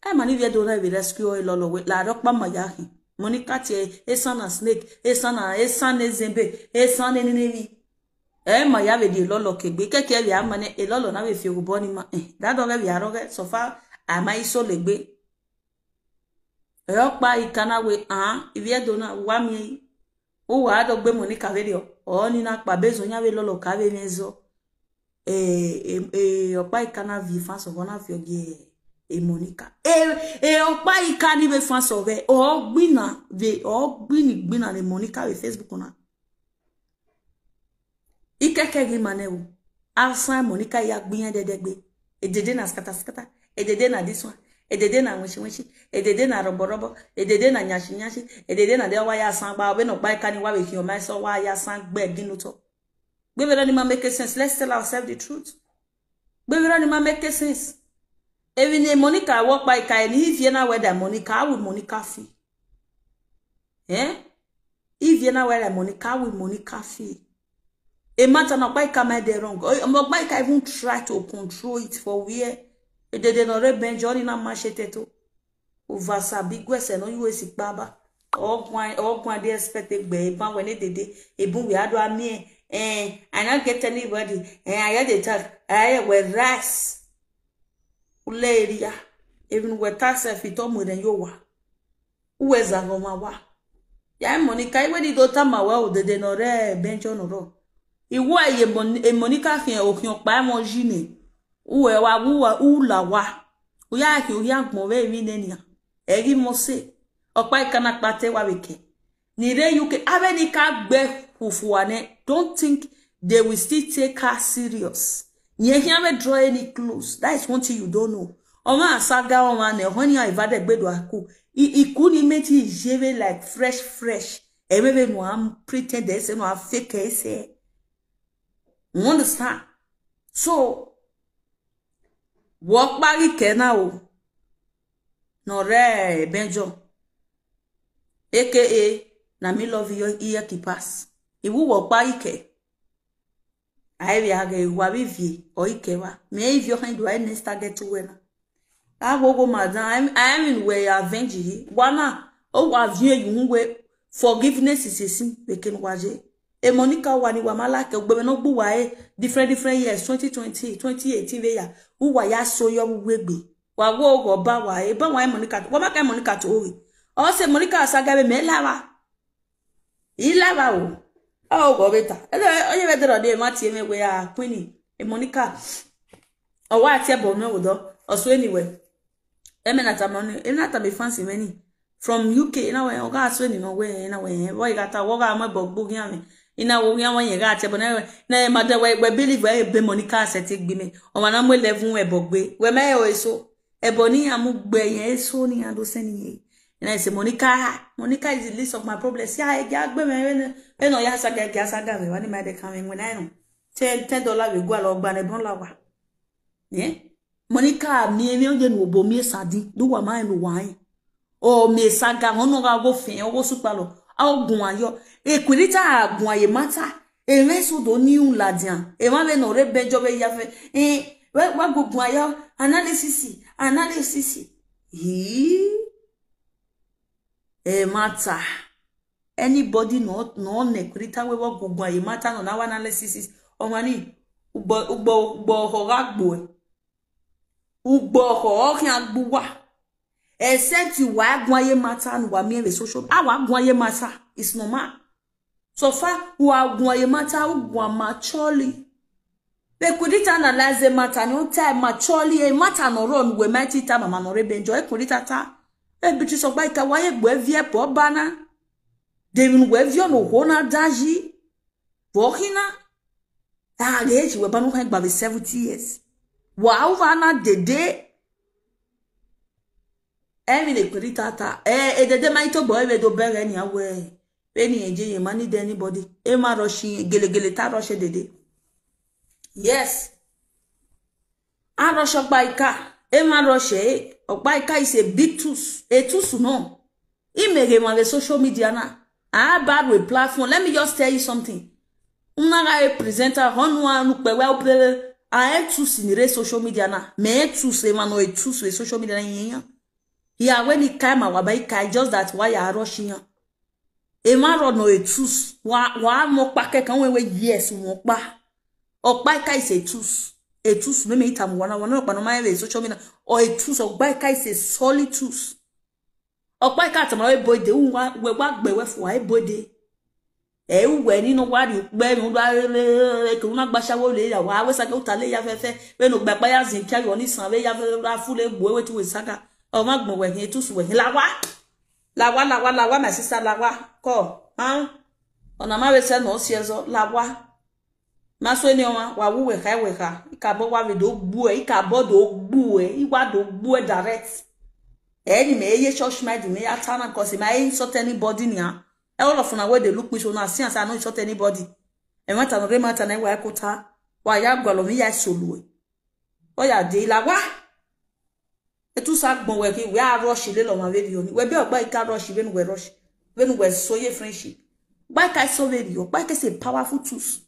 E ma ni vi e do na we rescue o e lolo we. La do pa ma ya hin. Monica ti e, e sana snake, e sana, e sana zembe, e sana ni ni ni. E ma ya we di e lolo ke gbe, keke we ama ne, e lolo na we fi ogubo ni ma. Eh, da do we we aro we, so far, ama iso le gbe. E Ogbaika na we, ah, ivi e do na, wa mi. O wa do gbe Monica we di o. O ni na pa bezo nya we lolo ka we ne zo. Eh, eh, eh, Ogbaika na vi fancy o na vi o ge, eh, Monica. Eh, eh, Ogbaika ni we fancy o we. O gbina, we, o gbini, gbina le Monica we Facebook na. Ikeke gi mane o. Asa Monica ya gbiyan dedegbe. E dede na scatter, scatter. E dede na this one. E dede na winshi, winshi. E dede na robo, robo. E dede na nyashi, nyashi. E dede na de wa ya sangba. We no Ogbaika ni wa we ki o ma so wa ya sangbe ginu to. Gbevera ni ma make sense. Let's tell ourselves the truth. Gbevera ni ma make sense. Even if Monica wo Ogbaika, and if you know where that Monica, how will Monica feel? Eh? If you know where that Monica, how will Monica feel? A matter no Ogbaika might dey wrong. Oh, Ogbaika even try to control it for where e dede no re benjo ni na machete to. Uvasa bigwe se no U S baba. Ogwan, ogwan dey expect egbe, e ban we ne dede, e bun we ado ami, eh, I not get anybody, eh, I hear they talk, I hear we rice. Ule area, even we tax e fi to mu den yo wa. Uwe za go ma wa. Ya Monica, iwe di do ta ma wa o dede no re benjo no ro. Iwo ye Mon-, e Monica fi o fi o pa mo ji ni. Uwe wa, uwe, u la wa. Uya ki uya gbon we mi ne ni a. Egi mo se. Ogbaika na pate wa we ke. Ni re U K, ave ni ka gbe fufu ane. Don't think they will still take her serious. Yẹn kí wọ́n draw any close. That is one thing you don't know. Ọmọ àṣàgà ọmọ àná ẹ̀họ́n ní àìfàdẹ́gbẹ́dọ̀ àkú. Ìkú ni méjì ìṣeré like fresh fresh. Ẹ̀mẹ́bẹ̀ nù à ń pretend ẹsẹ̀ nù à ń fake ẹsẹ̀. You understand? So, wọ́n parí kẹ́ náà o. Nọ̀rẹ́ Benjo. A K A na me love you, iye ki pass. Iwu wọ́n parí kẹ́. Aivi age wa vi vi o ikewa. Me ivio hen do I next target to wena. Agogo madam, I am in where you avenge yi. Wana o wa vie yu we forgiveness is a sin. We can waje. E Monica wani wa malake ogbe no gbu wa e different different years twenty twenty, twenty eighteen we ya. U wa ya so yo we gbe. Wa go go ba wa e ba wa e Monica. Wa ma ka Monica to we. O se Monica asaga be me lawa. Ilava o. Oh, go beta. Onye vedero de mati eme we a Queenie. E Monica. O wa tie bo me odo. O so anyway. Eme na tamoni. Eme na tami fancy many. From U K na we o ga so ni no we na we. Wo ga ta wo ga mo bo gbo gi ame. Ina wo gi ame ye ga tie bo na we. Na e ma de we we believe we be Monica se ti gbi me. O ma na mo eleven we bo gbe. We me o eso. Ebony amu gbe yen eso ni ando seni ye. And I say, Monica, Monica is the least of my problems. Yeah, I get gbe me when no ya saga ya saga me wani my de kan me when I know. Ten ten dollar we go alo gba ne bon lawa. Yeah? Monica mi mi onje no bo mi sadi. Do wa ma no wa. O mi saga hono ga go fen o go supalo. A ogun ayo. E kwirita agun aye mata. E me su do ni un ladian. E ma ve no re bejo ve ya fe. E we wa go gun ayo analysis analysis. Hi. E mata. Anybody no no ne kwirita we wa go gun aye mata no na wa analysis. O ma ni ugbo ugbo ugbo ho ga gbo e. Ugbo ho o ki agbu wa. Except you wa gun aye mata no wa mi e social. A wa gun aye mata. It's normal. So far, who are going matter who go maturely. They could it analyze the matter, no time maturely, a matter no run we might it time man or benjo, a could it ata. A bitch so by ka why we vie po bana. They will we vie no hona daji. Vokina. Ah, the age we banu kan gba seventy years. Wa over na dede. Emi le kuri tata. Eh, e dede ma ito boy we do bere ni awe. Pe ni eje ye ma need anybody. E ma rush yin, gele gele ta rush e dede. Yes. A rush Okpa Ika. E ma rush e. Okpa Ika is a big tools. A tools no. I mege ma the social media na. A ba we platform. Let me just tell you something. Una ga a presenter honu anu pe we update. A e tools in the social media na. Me e tools e ma no e tools we social media na yin. Ya when he kai ma wa ba he kai just that why ya rush yin. E ma ro no e tools. Wa wa mo pa ke kan we we yes mo pa. Okpa Ika is a tools. A tools me me ita mo wa na wa no pa no ma e social media. O a tools Okpa Ika is a solid tools. Okpa Ika ta ma we boy de un wa we wa gbe we fo a boy de. E u we ni no wa ri pe mi da le ke una gba sawo le ya wa we sa ke uta le ya fe fe. We no gba pa ya zin kia yo ni san we ya fe ra fu le gbo we tu we saga. O ma gbon we hin tu su we hin la wa. La wa la wa la wa my sister la wa. Ko. Ha? Ona ma we se no si ezo la wa. Ma so ni o ma wa wu we ka we ka. Ika bo wa we do gbu e, ika bo do gbu e, i wa do gbu e direct. Any me ye church my di me atana cause me insult anybody ni a. E all of una wey dey look me so na see as I no insult anybody. E matter no re matter na wa ko ta. Wa ya gwa lo mi ya solo e. O ya de la wa. E tu sa gbon we ki we a rush le lo ma ve bi oni. We be Okpa Ika rush be nu we rush. Be nu we so ye friendship. Okpa Ika so ve bi Okpa Ika say powerful tools.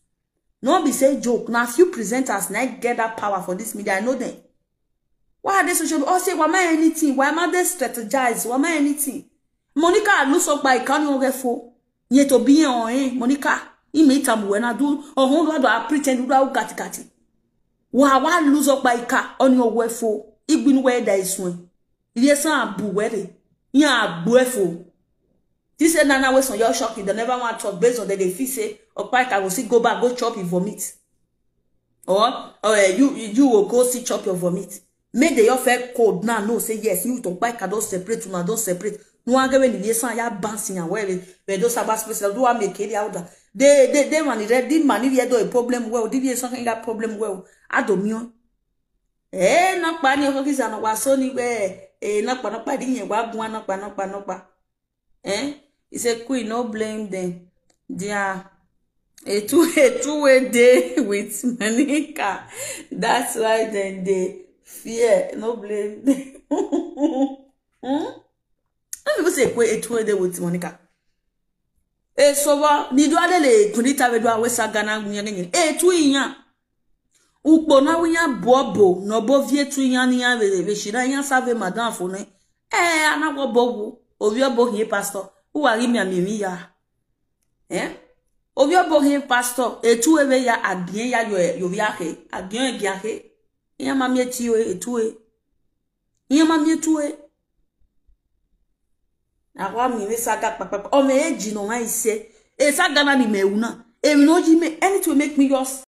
No be say joke. Na few presenters na get that power for this media. I know them. Why are they social? Oh, say, why am I anything? Why am I they strategize? Why am I anything? Monica, lose up by can you get for? Yet to be on, eh? Monica, he made time when I do. Oh, hold on, I pretend you are gati gati. Why, why lose up by car on your way for? It been where there is one. Yes, I bu where. Yeah, bu for. This say nana wey some your shock, they never want talk based on that they feel say Okpa Ika go see go back, go chop him vomit. Or or uh, you you will go see chop your vomit. Make the your fair code now know say yes, you to Okpa Ika don separate, una don separate. No one get when the son ya bounce in a way. We do Sabbath space. Do I make it out? They they they man the red the man if you do a problem well. Did you something that problem well? I don't mean. Eh, not bad. You can say no was only way. Eh, not bad, not bad. You wa gwa, not bad, not bad, not bad. Eh? He said, "Queen, no blame them. They are a two a two way day with Monica. That's why then they fear. No blame them." Hmm? Some people say, "Queen, a two way day with Monica." Eh, so what? Ni do ale le kunita we do awe sagana nyenye. Eh, tu inya. Ukpo na winya bobo no bo vie tu inya ni ya we we shira inya save madam fo ne. Eh, ana wo bobo. Ovi obo hie pastor. Uwa ri mi ami mi ya. Eh? Ovi obo hie pastor. E tu e we ya agien ya yo yo vi ahe. Agien e gi ahe. Iya mami e ti o e tu e. Iya mami e tu e. Na wa mi we saga pa pa. O me e ji no wa ise. E saga na ni me una. E mi no ji me anything make me yours.